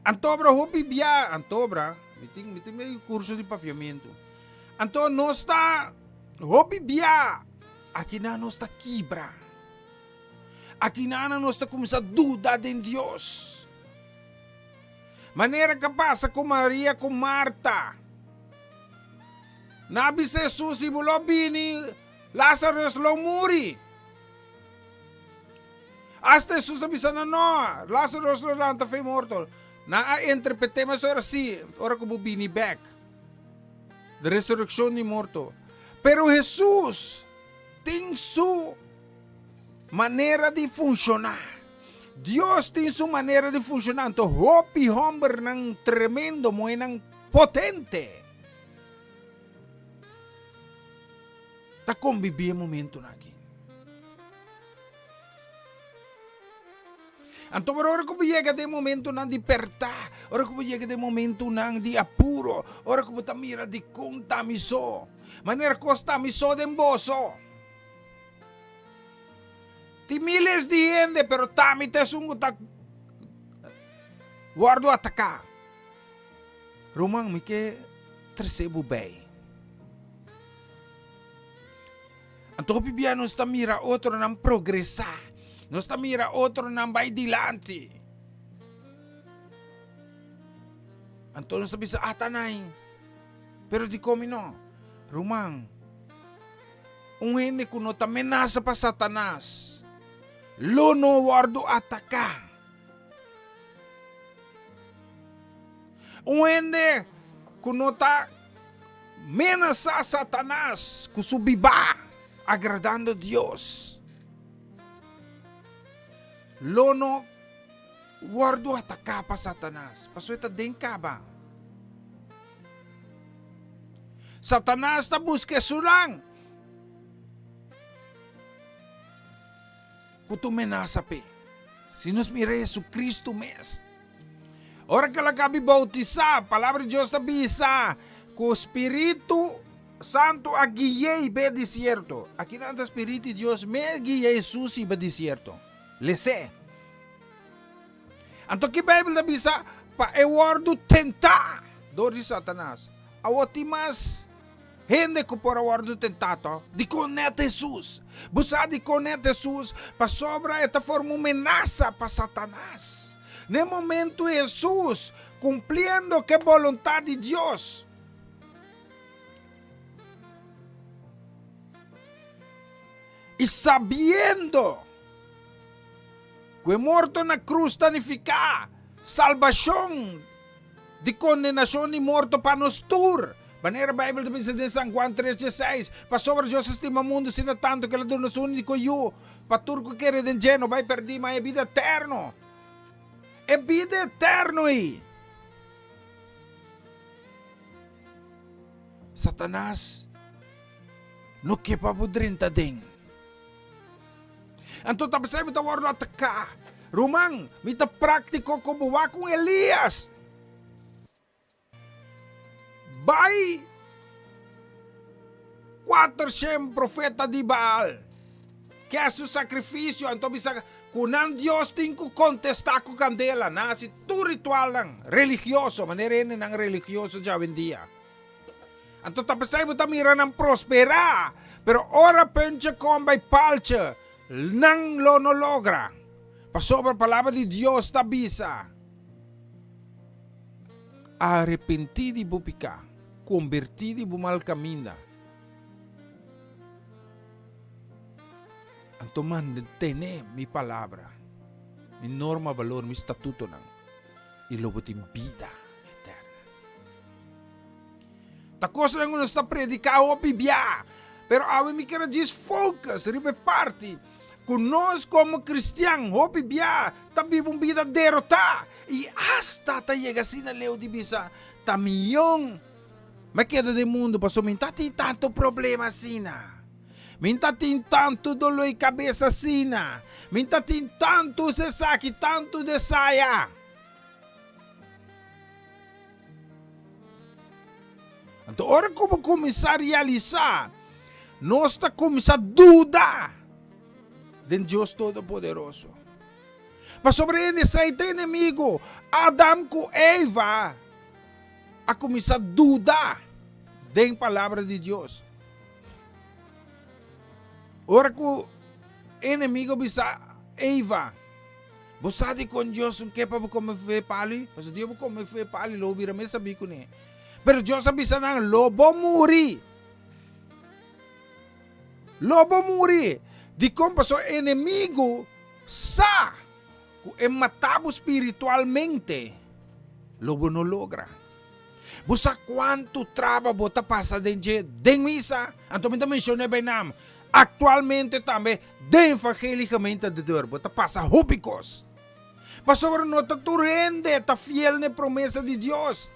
Antobra hopi bia, antobra, mi tin mi tin medio kurso di papiamentu. Anto nos ta hopi bia, akinan nos ta kibra. Akinana nos ta kuminsá duda den Dios. Manera ku a pasa ku Maria ku Marta. Nan a bisa Hesus, Si bo lo bini, Lázarus lo muri. Asta Hesus a bisa nan, No, Lázarus lo lanta for e morto. Nan a interpret'é mesora, Sí, ora ku bo bini bèk, di resurekshon di morto. Pero Hesus tin su Manera di funshoná. Dios tin su manera di funshoná, anto hopi hòmbernan tremendo, muhénan potente ta kombibí e momentunan aki. Anto pero ora ku bo yega den momentunan di pèrtá, ora ku bo yega den momentunan di apuro, ora ku bo ta mira dikon ta mi so, manera kos ta mi so den boso. Tin miles di hende, pero t'ami ta esun ku ta wòrdu ataká. Ruman, mi ke trese bo bei. Anto hopi bia nos ta mira otronan progresá, nos ta mira otronan bai dilanti. Anto nos ta bisa, ata nai. Pero dikon mi no? Ruman, un hende ku no ta menasa pa Satanas lo no wòrdu ataká. Un hende ku no ta menasá Satanas ku su bibá agradando Dios lo no wòrdu ataká pa Satanas, pasobra e ta den kaba. Satanas ta buska esunnan ku ta un menasa p'e. Si nos mira Jesucristo mes, ora ku el a kabi boutisá, Palabra di Dios ta bisa ku Spiritu Santu a gui'é i bai desierto. Akinan ta Spiritu di Dios mes guia Hesus i bai desierto. Les'é. Anto ki Bijbel ta bisa? Pa e wòrdu tentá dor di Satanas. Awor tin mas hende ku por a wòrdu tentá tò? Dikon nèt Hesus? Bo sa dikon nèt Hesus? Pasobra e ta forma un menasa pa Satanas. Na e momentu Hesus, kumpliendo ku e boluntat di Dios, i sabiendo Ku e morto na krus ta nifiká salbashon di kondenashon di morto pa nos tur. Manera Beibel ta bisa den San Juan tres dieseis, Pasobra Dios a stima mundu asina tantu ku el a duna su úniko Yu, pa tur ku kere den dje no bai pèrdí, ma e bida eterno. E bida eterno ei. Satanas no ke pa bo drenta den. Anto ta p'esei mi ta wòrdu ataká. Ruman, mi ta práktiko ku bo wak un Elias. Bai kuatershen profeta di Baal ke hasi un sakrifisio, anto bisa ku nan Dios tin ku kontestá ku kandela. Nan hasi tur ritualnan religioso, manera hendenan religioso djawendia. Anto ta p'esei bo ta mira nan prosperá, pero ora punche kon bai palche, nan lo no logra. Pasobra Palabra di Dios ta bisa, Arepentí di bo piká, kombertí di bo mal kaminda, anto mantené mi palabra, mi norma, balor, mi statutonan, i lo bo tin bida eterna. Ta kosnan ku nos ta prediká hopi bia, pero awe mi kier a djis focus riba e parti ku nos komo kristian hopi bia ta biba un bida derotá i asta ta yega asina leu di bisa ta mion mi a keda den mundu pasobra mi ta tin tantu problema asina, mi ta tin tantu doló di kabes asina, mi ta tin tantu esaki tantu desaya. Anto ora ku bo kuminsá realisá, nos ta kuminsá duda den Dios Todopoderoso. Pasobra hende esei ta enemigo. Adam ku Eva a kuminsá duda den palabra di Dios. Ora ku enemigo bisa Eva, Bo sa dikon Dios un ke pa bo kome fu e palu? Pasobra dia bo kome fu e palu lo bo bira mes sabí kuné. Pero Dios a bisa nan, Lo bo muri. Lo bo muri. Dikon? Pasobra enemigu sa ku e mata bo spiritualmente, lo bo no logra. Bo sa kuantu traba bo ta pasa den dje den misa? Anto mi ta menshon'é bai nam. Aktualmente tambe den Evangelie Gemeente De Deur bo ta pasa hopi kos. Pasobra no ta tur hende ta fiel na e promesa di Dios.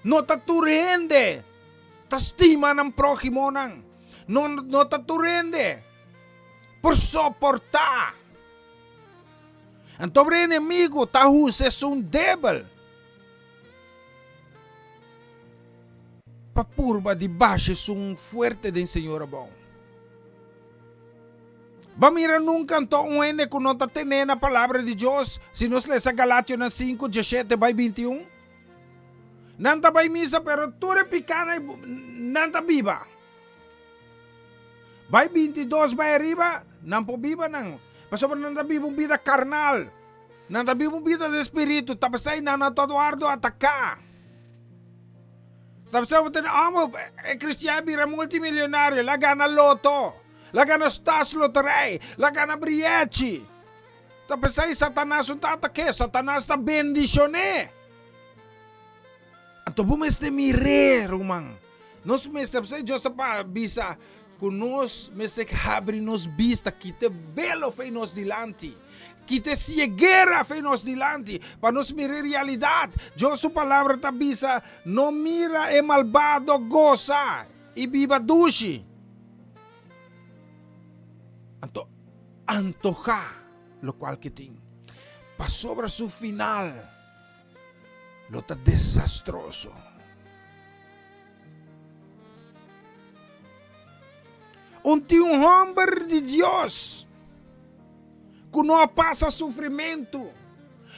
No ta tur hende ta stima nan próhimonan. No no ta tur hende por soportá. Anto e enemigu ta usa esun debel. Pa purba di basha esun fuerte den Señor abou. Ba mira nunca anto un hende cu no ta tene na palabra di Dios, si nos lesa Galationan sinku, diesshete bai bintiun. Nan ta bai misa pero tur e picanan nan ta biba. Bai bintidos bai ariba nan por biba nan, pasobra nan ta biba un bida carnal. Nan ta biba un bida den spiritu, ta p'esei nan a ta wòrdu ataká. Ta bisa bo tene amo e cristian bira multimilionario, la gana loto, la gana Staatsloterij, la gana briechi. Ta pesey Satanas un ta atake, Satanas ta bendicione. Anto bo mester mir'é, ruman. Nos mester, pesey Dios ta pa bisa ku nos mester habri nos bista, kita e belo fei nos dilanti, kita e siegera fei nos dilanti, pa nos mira e realidat. Dios su palabra ta bisa, No mira e malbado gosa i biba dushi. Anto antohá lokual ke tin, pasobra su final lo ta desastroso. Un tin un homber di Dios ku no a pasa sufrimentu.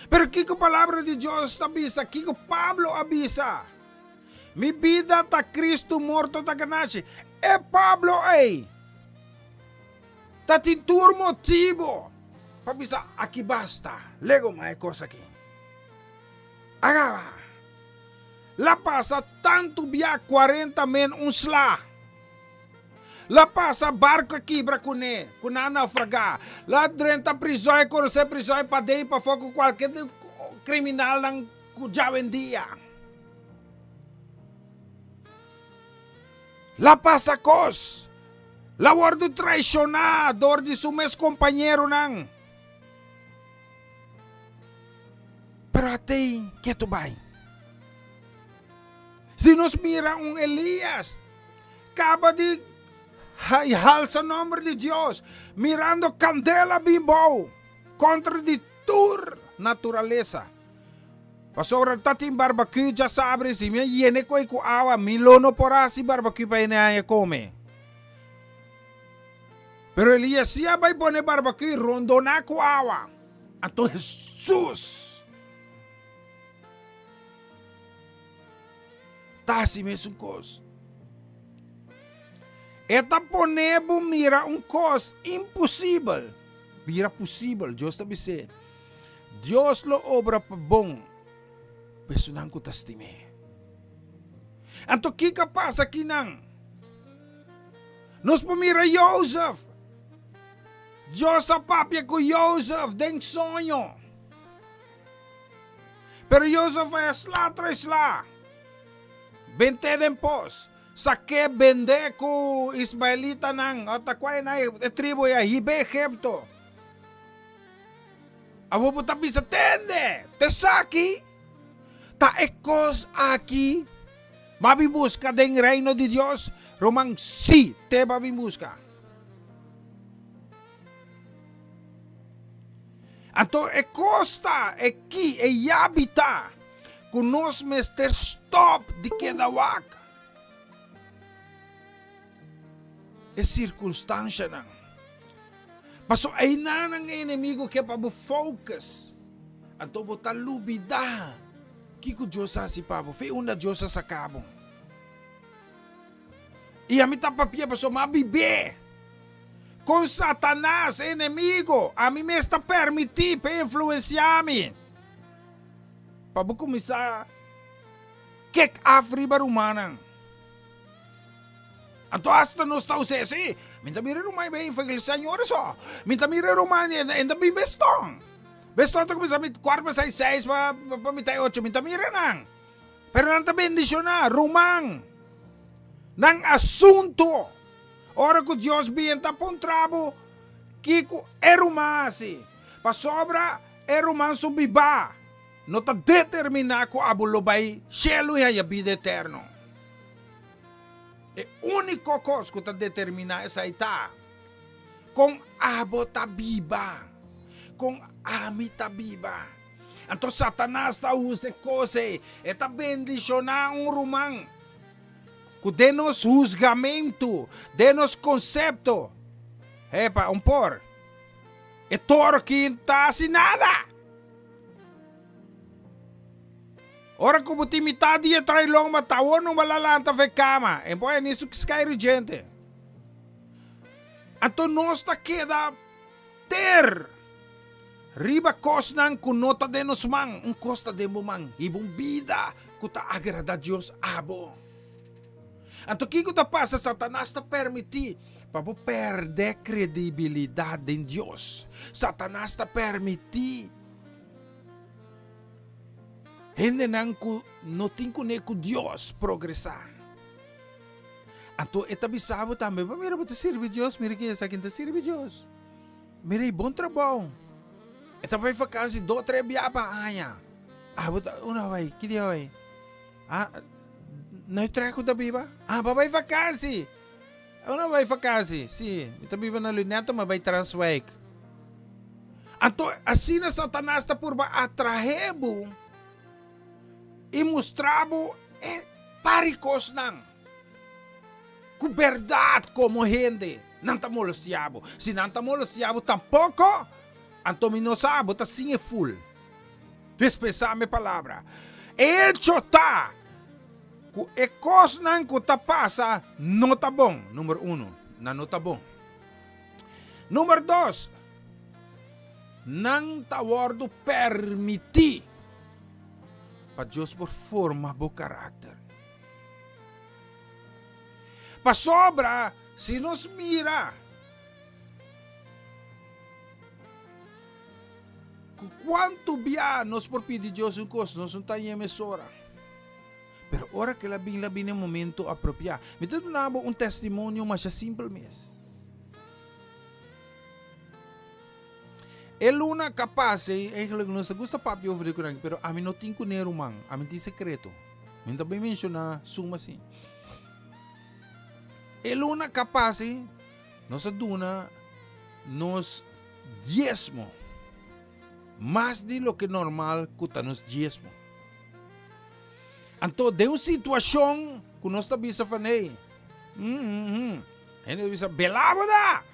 Pero kiko palabra di Dios ta bisa? Kiko Pablo a bisa? Mi bida ta Cristo, morto ta ganashi. E Pablo ei ta tin tur motibo pa bisa aki basta, lego ma e kos aki. Agaba. La pasa tantu bia kuarenta men un sla. La pasa barku a kibra kuné, ku nan a naufragá. La drenta prizòn e konosé prizòn e paden i pafó ku kualke kriminalnan ku djawendia. La pasa kos. La wòrdu traishoná dor di su mes kompañeronan. Pero atei ketu bai. Si nos mira un Elias kaba di halsa nomber di Dios, mirando kandela bin bou kontra di tur naturalesa. Pasobra ta tin barbecue djasabri, si mi a yene koe ku awa, mi lo no por a hasi barbecue pa hende haña kome. Pero Elias si a bai pone barbecue rondoná ku awa. Anto Hesus ta hasi mesun kos. E ta pone bo mira un kos imposibel bira posibel. Dios ta bis'é, Dios lo obra pa bon pa esunnan ku ta stim'é. Anto kiko a pasa akinan? Nos por mira Jozef. Dios a papia ku Jozef den soño. Pero Jozef a sla tras sla. Bent'é den pos. Sak'é bend'é ku ismaelitanan, o ta kua e e tribu ei a hib'é Egipto. Awor bo ta bisa, Tende! T'esaki ta e kos aki bo a bin buska den Reino di Dios? Ruman, sí, te bo a bin buska. Anto e kos ta, e ki, e yabi ta, ku nos mester stòp di keda wak e sirkunstanshanan. Pasobra einanan e enemigu ke pa bo focus, anto bo ta lubidá kiko Dios a hasi pa bo, fi unda Dios a saka bo. I ami ta papia pasobra mi a bib'é kon Satanas, e enemigo, ami mes ta permití p'e influensiá mi pa bo kuminsá kek af riba rumannan. Anto asta nos ta us'é, sí, mi ta mira e ruman bai evangelisá ñor esò, mi ta mira e ruman e ta bin beston. Beston ta kuminsá kuart pa seis, seis pa mitá e ocho, mi ta mira nan. Pero nan ta bendishoná ruman nan asuntu. Ora ku Dios bien ta puntra bo kiko e ruman hasi, pasobra e ruman su bibá no ta determiná ku abo lo bai shelu i haña bida eterno. E úniko kos ku ta determiná esei ta kon abo ta biba, kon ami ta biba. Anto Satanas ta usa e kos ei. E ta bendishoná un ruman ku den nos husgamentu, den nos konsepto, epa, un por, e toro aki no ta hasi nada. Ora ku bo tin mitad di e trailon ma ta awor no bo la lanta for e kama, e por ni su skairu djente. Anto nos ta keda Ter riba kosnan ku no ta den nos man, un kos ta den bo man, hiba un bida ku ta agrada Dios abo. Anto kiko ta pasa? Satanas ta permití pa bo pèrdè kredibilidat den Dios. Satanas ta permití hendenan ku no tin kuné ku Dios progresá. Anto e ta bisa bo tambe, Bo mira bo ta sirbi Dios, mira ki esaki ta sirbi Dios. Mira e bon trabou. E ta bai vakansi dos tres bia pa aña. Abo ta unda bai? Ki dia bai? Ah, na Utrecht ku ta biba? Ah, bo bai vakansi. Unda bai vakansi? Si, mi ta biba na Lunetto, ma bai Transwijk. Anto asina Satanas ta purba atrahe bo i mustra bo e par di kosnan. Ku bèrdat komo hende nan ta molestiá bo. Si nan ta molestiá bo tampoko, anto mi no sa, bo ta sin e ful. Dispensá mi palabra. E echo ta ku e kosnan ku ta pasa no ta bon, number uno, nan no ta bon. Number dos, nan ta wòrdu permití pa Dios por forma bo karakter. Pasobra si nos mira ku kuantu bia nos por pidi Dios un kos, nos no ta hañ'é mesora. Pero ora ku el a bin, el a bin na e momento apropiá. Mi ta duna bo un testimonio masha simpel mes. E luna ka pasa ei, eigenlijk nos ta gusta papia over di kunan, pero ami no tin kuné ruman, ami tin sekreto. Mi no ta bin menshoná suma así. E luna ka pasa ei, nos a duna nos diesmo, mas di loke normal ku ta nos diesmo. Anto den un situashon ku nos ta bisa van hey, hende ta bisa, Belá bo ta!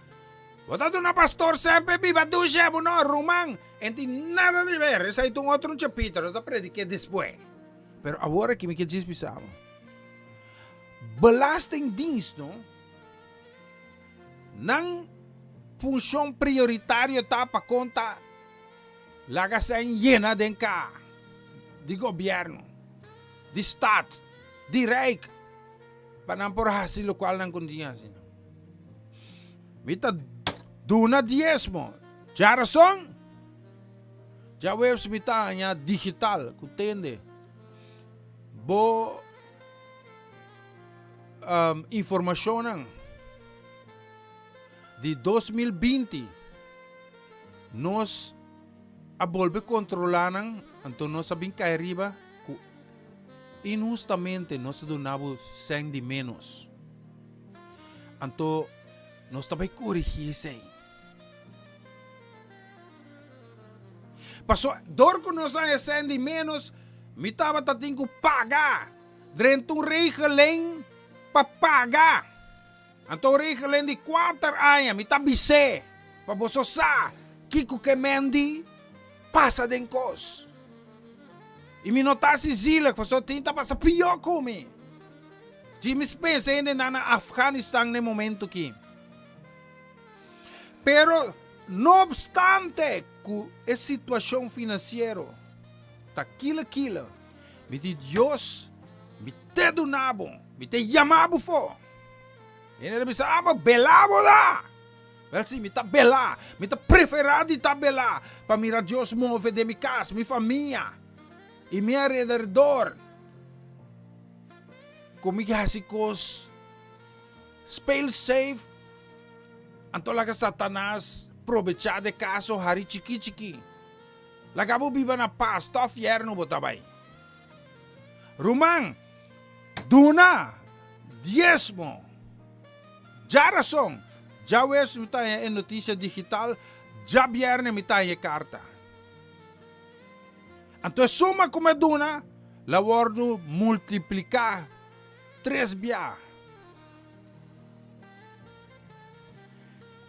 Bo ta duna pastor semper biba dushe bo no ruman en tin nada di ber esai ta un otro un chapito nos ta prediké despues pero awor aki mi ke djis bisa bo belastingdienst no nan funshon prioritario ta pa konta laga sèn yena den ka di gobierno di stad di rijk pa nan por hasi lokual nan kontin hasi. Mi ta duna diesmo. Djarason, djaweps mi ta haña digital ku tende bo informashonnan di 2020 nos a bolbe kontrolá nan, anto nos a bin kai riba ku inhustamente nos a duna bo sèn di ménos. Anto nos ta bai korigí esei. Paso dor ku nos a hesei di ménos, mi tabata tin ku paga drenta un regeling pa paga. Anto un regeling di kuater aña, mi ta bis'é pa boso sa kiko ke men di pasa den kos. I mi no ta hasi zielig pasobra tin ta pasa pió ku mi. Jimmy Spence hende nan na Afganistan na e momento ki. Pero no obstante ku e situashon finansiero ta kila kila, mi di Dios, mi te duna bo, mi te yama bo fo. Hende ta bisa, ah, bo bela bo la! Wel si, mi ta bela, mi ta prefera di ta bela pa mira Dios move den mi kas, mi famia i mi alrededor. Ku mi hasi kos speel safe, anto laga Satanas probechá de kaso hari chikí chikí. Laga bo biba na pas, tòg fièrnu bo ta bai. Ruman, duna diesmo. Djarason, djaweps mi ta haña e notisia digital, djabièrnè mi ta haña e karta. Anto e suma ku mi a duna la wòrdu multipliká tres bia.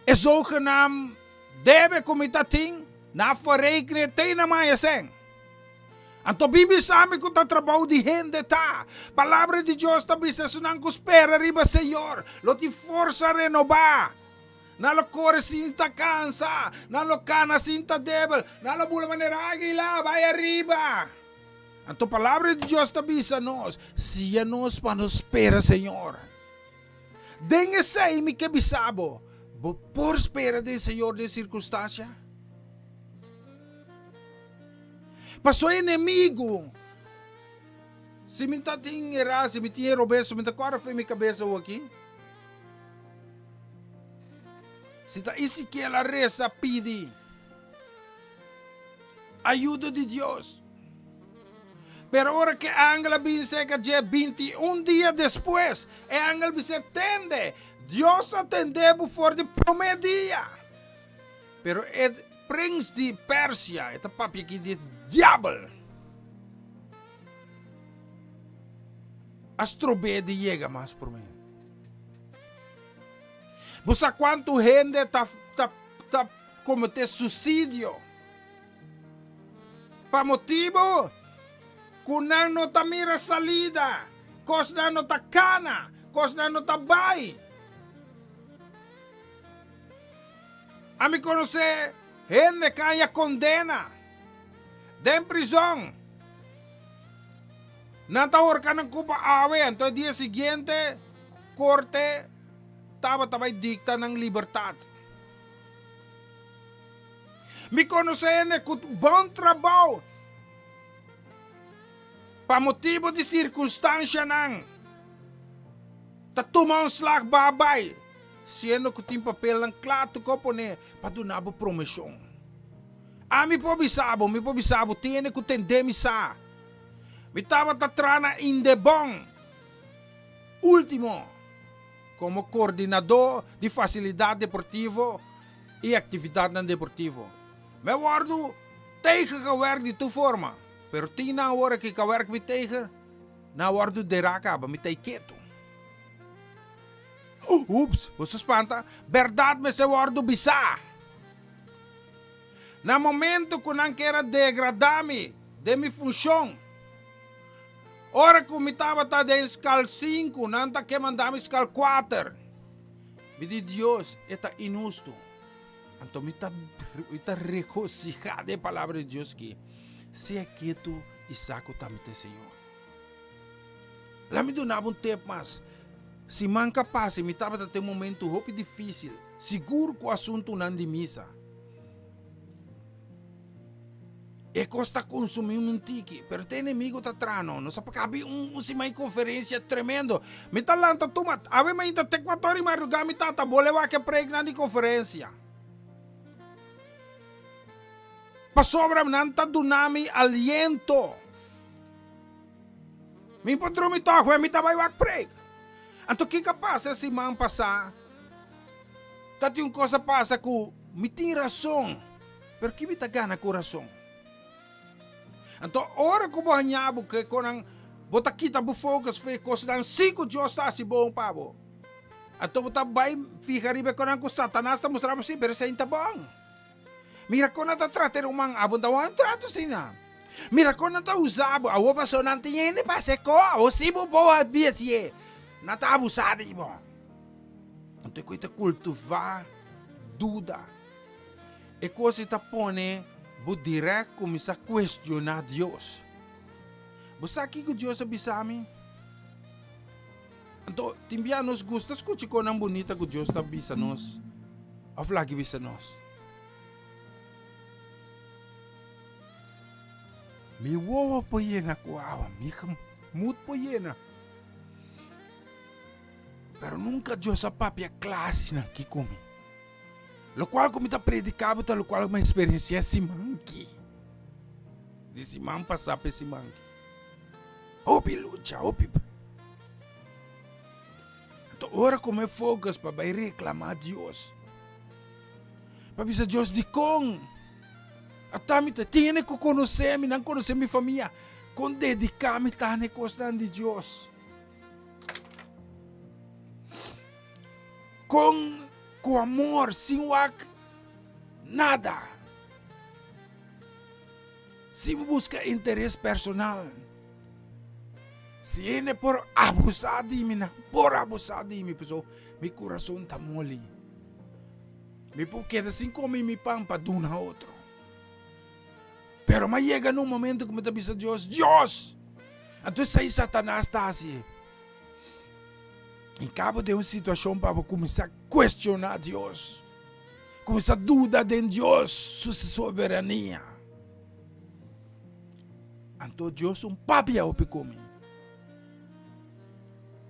E zogenaam debe ku mi ta tin na verrekenen te na maya sèn. Anto bin bisa mi ku ta trabou di hende ta. Palabra di Dios ta bisa esunnan ku spera riba Señor lo tin forsa renobá. Nan lo kore sin ta kansa, nan lo kana sin ta debel, nan lo bula manera águila bai ariba. Anto palabra di Dios ta bisa nos, Sia nos pa nos spera Señor. Den esei mi ke bisa bo, bo por spera den Señor den sirkunstansia? Paso e enemigu, si mi ta tin era, si mi tin e robes, mi ta kòrda for mi kabesa awoki. Si ta Ezekiel a resa pidi ayudo di Dios. Pero ora ku e angel a bin serka dje 21 dia despues, e angel bis'é, Tende, Dios a tende bo for di promé dia. Pero e prins di Persia, e ta papia aki di diabel, a strob'é di yega mas promé. Bo sa kuantu hende ta ta ta kometé susidio pa motibu ku nan no ta mira salida, kosnan no ta kana, kosnan no ta bai. Ami konosé hende ku a haña kondena den prizòn. Nan ta horka nan kupa awe, anto e dia siguiente korte tabata bai dikta nan libertat. Mi konosé hende ku bon trabou pa motibu di sirkunstanshanan ta tuma un slag babai, siendo ku tin papelnan kla tuko pone pa duna bo promeshon. Ami por bisa bo, mi por bisa bo, tin hende ku tende mi sa. Mi tabata traha na Indebon ultimo komo koordinadó di fasilidat deportivo i aktividatnan deportivo. Mi a wòrdu tegengewerkt di tur forma, pero tin nan awor aki ku a wèrk mi tegen, nan a wòrdu derá kaba, mi ta ei ketu. Ups, boso spanta? Bèrdat mester wòrdu bisá. Na momento ku nan kier a degradá mi den mi funshon, ora ku mi tabata den skal sinku, nan ta ke manda mi skal kuater. Mi di, Dios, e ta inhustu. Anto mi ta mi ta regosihá den e palabra di Dios ki, Sea ketu i sa ku ta mi ta e Señor. Laat mi duna bo un tep mas. Siman ka pasa mi tabata den un momento hopi difísil, sigur ku asuntunan di misa. E kos ta konsumí mi un tiki, pero te enemigo ta traha no. Nos a kabi un un siman di konferensia tremendo. Mi ta lanta tuma, awe mainta te kuator di madrugá mi tata bole wak e preeknan di konferensia. Pasobra nan ta duna mi aliento. Mi por drumi tòg wè mi ta bai wak preek. Anto kiko a pasa e siman pasá? Ta tin un kos a pasa ku mi tin rason, pero ki mi ta gana ku rason? Anto ora ku bo haña bo ke konan bo ta kita bo focus for e kosnan si ku Dios ta hasi bon pa bo. Anto bo ta bai fiha riba e konan ku Satanas ta mustra bo si, pero esei ta bon. Mira kon nan ta trata e ruman, abo no ta wòrdu trato asina. Mira kon nan ta usa bo, awor pasobra nan tin hende pa hasi e ko, awor si bo por hasié, nan ta abusá di bo. Anto e kos ta kultivá duda. E kos ei ta pone bo dirèkt kuminsá kuestioná Dios. Bo sa kiko Dios a bisa mi? Anto, tin bia nos gusta skucha konan bunita ku Dios ta bisa nos òf lagi bisa nos. Mi wowo por yena ku awa, mi gemut por yena. Pero nunka Dios a papia kla asina aki ku mi. Lokual ku mi ta prediká bo ta lokual ku mi a eksperensiá siman aki. Di siman pasá pa e siman aki. Hopi lucha, hopi. Anto ora ku mi focus pa bai reklamá Dios, pa bisa Dios dikon ata mi ta tin hende ku konosé mi, nan konosé mi famia, kon dediká mi ta na e kosnan di Dios. Kon ku amor sin wak nada. Sin buska interes personal. Si hende por abusá di mi, nan por abusá di mi, pasobra mi kurason ta moli. Mi por keda sin kome mi pan pa duna otro. Pero m'a yega na un momento ku mi ta bisa Dios, Dios! Anto esei Satanas ta hasi. I kaba den un situashon pa bo kuminsá kuestioná Dios, kuminsá duda den Dios su soberania. Anto Dios un papia hopi ku mi.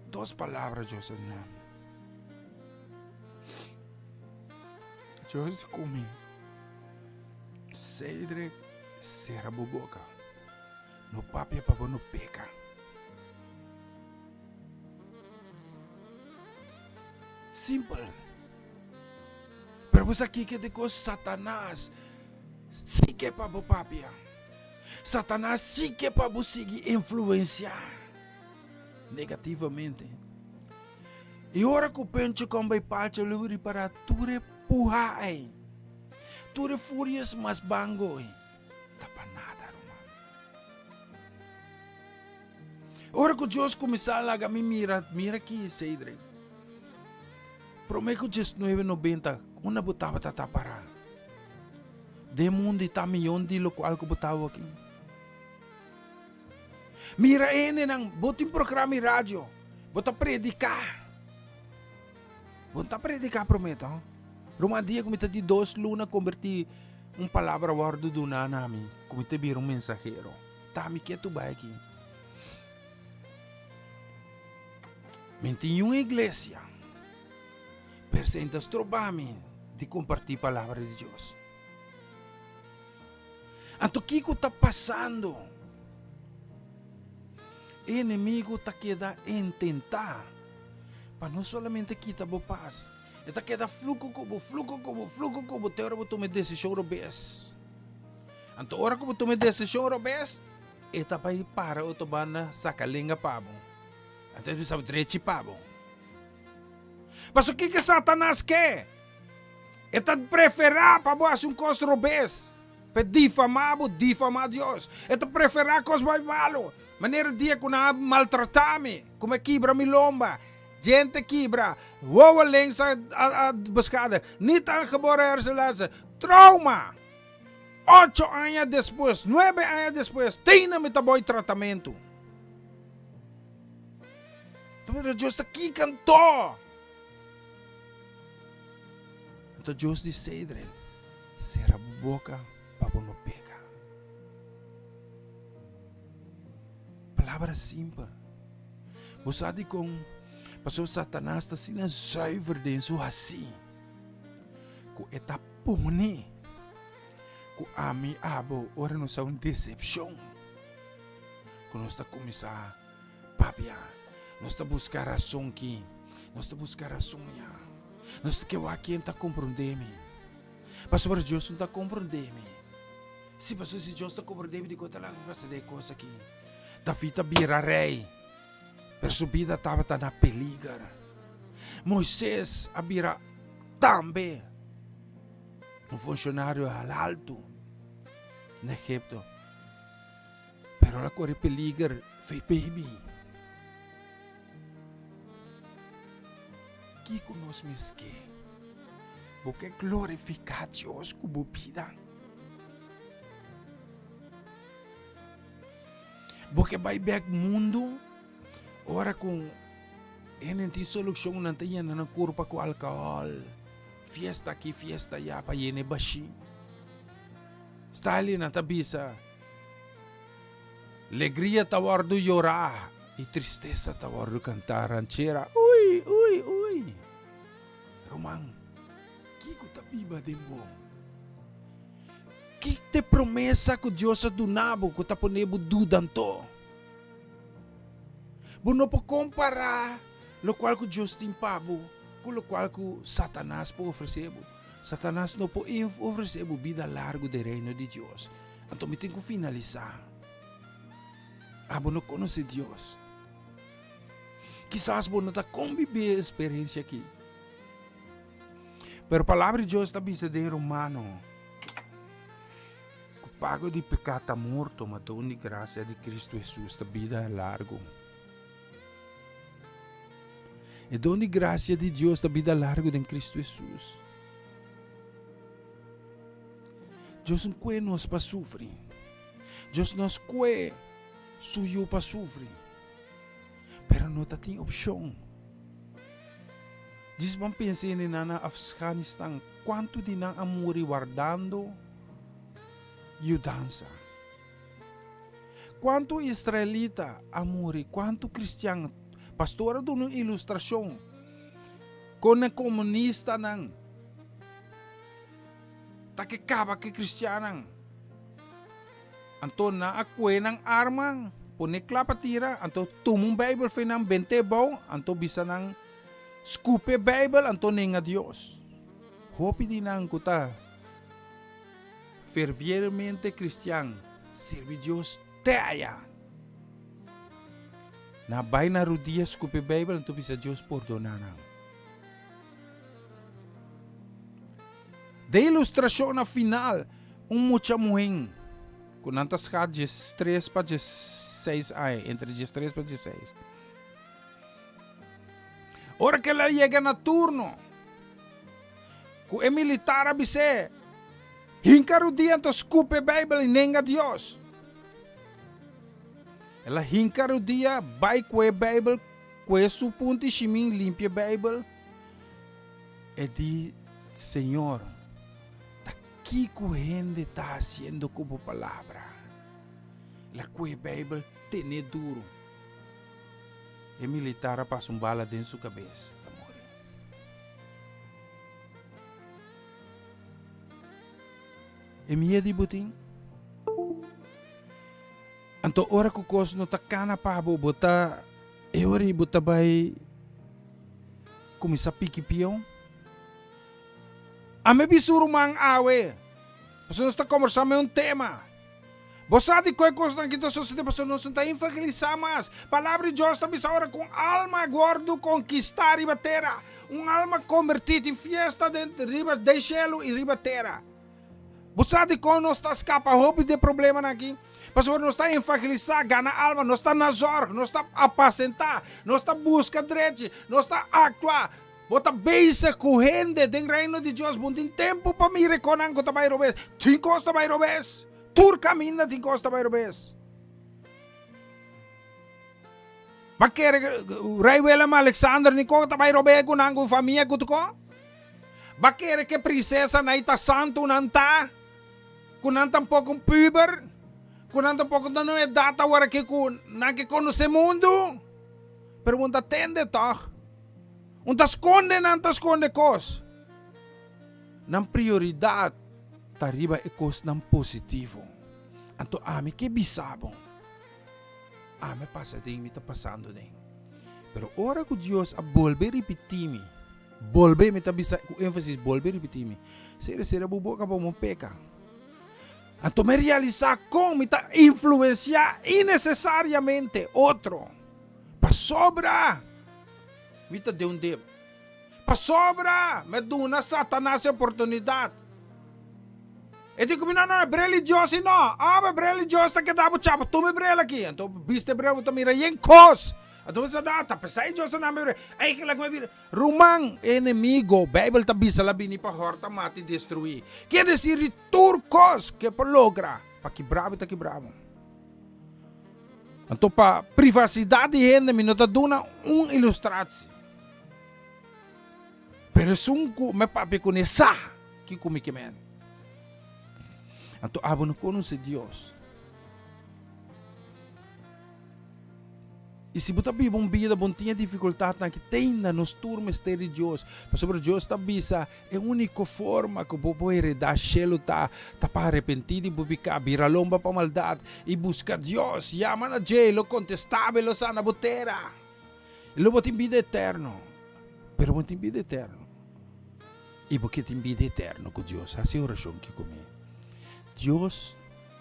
Dos palabra Dios a duna mi. Dios di ku mi, Cedric, sera bo boka. No papia pa bo no peka. Simpel. Pero bo sa kiko di kos Satanas si ke pa bo papia. Satanas si ke pa bo sigui influensia negativamente. I ora ku Pencho kon bai palcha lo ripara tur e puha ei, tur e furias mas bango ei ta pa nada, ruman. Ora ku Dios kuminsá laga mi mira, mira aki, Cedric. Promé ku diesnuebe nobenta, unda bo tabata ta pará? Den mundu i ta miyon di lokual ku bo ta awo aki. Mira e hendenan, bo tin programa i radio, bo ta prediká. Bo no ta prediká promé to. Ruman dia ku mi ta di dos luna kombertí un palabra wòrdu duná na mi ku mi ta bira un mensahero. Ta mi ke tu bai aki. Mi tin un iglesia, pero esei no ta stroba mi di kompartí palabra di Dios. Anto kiko ta pasando? E enemigo ta keda intentá pa no solamente kita bo pas, e ta keda fluko ku bo, fluko ku bo, fluko ku bo te ora bo tuma e desishon robes. Anto ora ku bo tuma e desishon robes, e ta bai para otro banda saka lenga pa bo. Anto e bisa bo drechi pa bo. Pasobra kiko Satanas ke? E ta preferá pa bo hasi un kos robes, pa e difamá bo, difamá Dios. E ta preferá kos bai malu, manera dia ku nan a maltratá mi, ku mi a kibra mi lomba, djente kibra, wowo lens a a beskadig, niet aangeboren hersenletsel, trauma! Ocho aña despues, nuebe aña despues, teina mi ta bai tratamentu. Ta mira Dios ta kika anto? Anto Dios di Cedric, sera bo boka pa bo no peka. Palabra simpel. Bo sa dikon? Pasobra Satanas ta asina zuiver den su hasí ku e ta pone ku ami, abo, ora nos sa un desepshon, ku nos ta kuminsá Papia, nos ta buska rason ki, nos ta buska rason ya. Nos ta ke wak ken ta komprondé mi. Pasobra Dios no ta komprondé mi. Si, pasobra si Dios ta komprondé mi, dikon ta laga mi pasa den e kos aki? David a bira rei, pero su bida tabata na peliger. Moises a bira tambe un funshonario haltu na Egipto. Pero el a kore peliger fei baby. Kiko nos mes ke? Bo ke glorifiká Dios ku bo bida? Bo ke bai bek mundu ora ku hende tin solushon nan ta yena nan kurpa ku alkohòl, fiesta aki fiesta aya pa yena e bashí? Stalin a ta bisa, Legria ta wòrdu yorá i tristesa ta wòrdu kantá. Ranchera, Ui, ui, ui! Ruman, kiko ta biba den bo? Ki ta e promesa ku Dios a duna bo ku ta pone bo duda anto? Bo no por kompará lokual ku Dios tin pa bo ku lokual ku Satanas por ofresé bo. Satanas no por ofresé bo bida largu den Reino di Dios. Anto mi tin ku finalisá. Abo no konosé Dios. Kisas bo no ta kombibí e eksperensia akí. Pero Palabra di Dios ta bisa den Romano ku pago di peká ta morto, ma don di grasia di Kristu Hesus ta bida largu. E don di grasia di Dios ta bida largu den Kristu Hesus. Dios no kue nos pa sufri. Dios no a skohe su yu pa sufri. Pero no ta tin opshon. Djis ban pensa hende nan na Afganistan, kuantu di nan a muri wardando yudansa? Kuantu israelita a muri? Kuantu kristian? Pastor a duna un ilustrashon kon e komunistanan ta ke kaba ku e kristiannan. Anto nan a kue nan arma, pone kla pa tira, anto tuma un Beibel fo'i nan, bent'é bou, anto bisa nan, Skupi e Beibel, anto nenga Dios. Hopi di nan ku ta ferviermente kristian sirbi Dios te aya. Nan a bai na rudia skupi e Beibel, anto bisa Dios pordoná nan. Den ilustrashon na final, un mucha muhén ku nan ta skat diestres pa diesseis aña, entre diestres pa diesseis. Ora ku el a yega na turno, ku e militar a bis'é, Hinka rudia anto skupi e Beibel i nenga Dios. El a hinka rudia, bai ku e Beibel, kue su punti shimin, limpia e Beibel. E di, Señor, ta kiko hende ta hasiendo ku bo palabra? El a kue e Beibel tene duru. E militar a pasa un bala den su kabes, el a muri. E miedu di bo tin? Anto ora ku kos no ta kana pa bo, bo ta e ora ei bo ta bai kuminsá piki pion? Ami bisa un ruman awe, pasobra nos ta kombersá me un tema. Bo sa di kue kosnan ki ta sosodé pasobra nos no ta evangelisá mas. Palabra di Dios ta bisa ora ku un alma wòrdu konkistá riba tera, un alma kombertí, tin fiesta den riba den shelu i riba tera. Bo sa dikon nos ta skapa hopi di e problemanan aki? Pasobra nos ta evangelisá, gana alma, nos ta na zòrg, nos ta apasentá, nos ta buska drechi, nos ta aktua. Bo ta bezig ku hende den Reino di Dios. Bo no tin tempu pa mira e konan ku ta bai robes. Tin kos ta bai robes. Tur kaminda tin kos ta bai robes. Ba kere Rei Willem Alexander ni kon ta bai robes ku nan ku famia ku tuko? Ba kere ke prinsesa nai ta santu nan ta? Ku nan tampoko un puber? Ku nan tampoko ta na un edat awor aki ku nan ke konosé mundu? Pero bo no ta tende tòg. Un ta skonde nan ta skonde kos. Nan prioridat ta riba e kosnan positivo. Anto ami ke bisa bo, ami a pasa den, mi ta pasando den. Pero ora ku Dios a bolbe ripití mi, bolbe, mi ta bisa ku énfasis, bolbe ripití mi, sera sera bo boka pa bo no peka. Anto mi a realisá kon mi ta influensiá innesesariamente otro. Pasobra mi ta den un dip. Pasobra mi a duna Satanas e oportunidat. E di ku mi, No, no, e brel di Dios i no. Ah, ma e brel di Dios ta keda bo chapa. Tuma e brel aki. Anto bo bista e brel, bo ta mira yen kos. Anto bo ta sa, ta p'esei Dios a dami e brel. Eigenlijk mi a bira, Ruman, e enemigo, Beibel ta bisa, la bini pa hòrta, mata i destruí. Kier desir di tur kos ke por logra pa kibra bo ta kibra bo. Anto pa privasidat di hende mi no ta duna un ilustratie. Pero esun ku mi papia kuné sa kiko mi ke men. Anto abo no konosé Dios. I si bo ta biba un bida bo no tin e difikultatnan aki, te ainda nos tur mester di Dios. Pasobra Dios ta bisa e úniko forma ku bo por heredá shelu ta, ta pa arepentí di bo piká, bira lomba pa maldat i buska Dios. Yama na dje, e lo kontestá bo, e lo sana bo tera. I lo bo tin bida eterno. Pero bo tin bida eterno. I bo ke tin bida eterno ku Dios, hasi e orashon aki ku mi. Dios,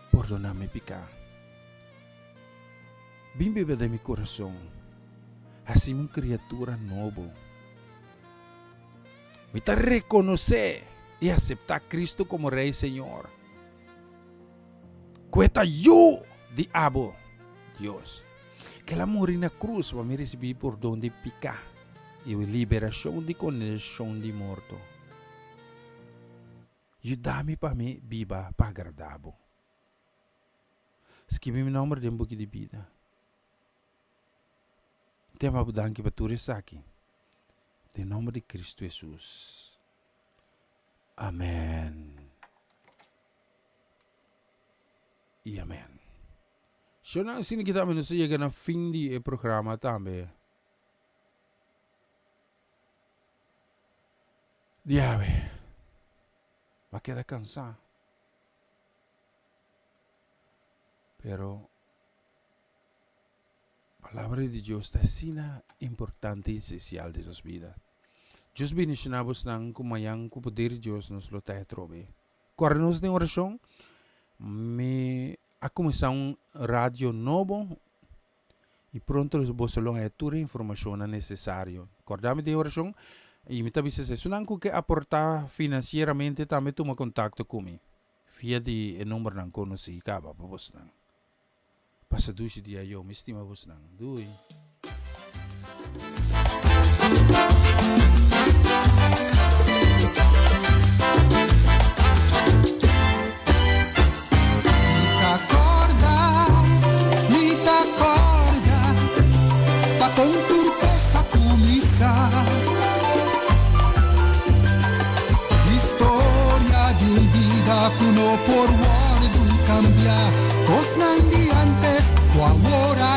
pordoná mi piká. Bin biba den mi kurason, hasi mi un kriatura nobo. Mi ta rekonosé i aseptá Kristu komo Rei Señor, ku e ta Yu di abo, Dios, ku el a muri na krus pa mi risibí pordon di piká i liberashon di kondenashon di morto. Yuda mi pa mi biba pa agradá bo. Skibi mi nòmber den buki di bida. Mi ta yama bo danki pa tur esaki. Den nòmber di Kristu Hesus. Amèn i amèn. Shownan asina ki tambe nos a yega na fin di e programa tambe. Diawe, m'a keda kansá. Pero Palabra di Dios ta asina importante i esensial den nos bida. Dios bendishoná bosnan ku mañan ku poder di Dios nos lo ta atrobe. Kòrda nos den orashon. Mi a kuminsá un radio nobo i pronto boso lo haña tur e informashonnan nesesario. Kòrda mi den orashon i mi ta bisa esunnan ku ke aportá finansieramente tambe tuma kontakto ku mi via di e numbernan konosí kaba pa bosnan. Pasa dushi dia yo, mi stima bosnan. Doei. Mi ta corda, mi ta corda, ta con tur cos a cuminsa. Historia di un bida cu no por wordu cambia. Cosnan di antes cu awor a.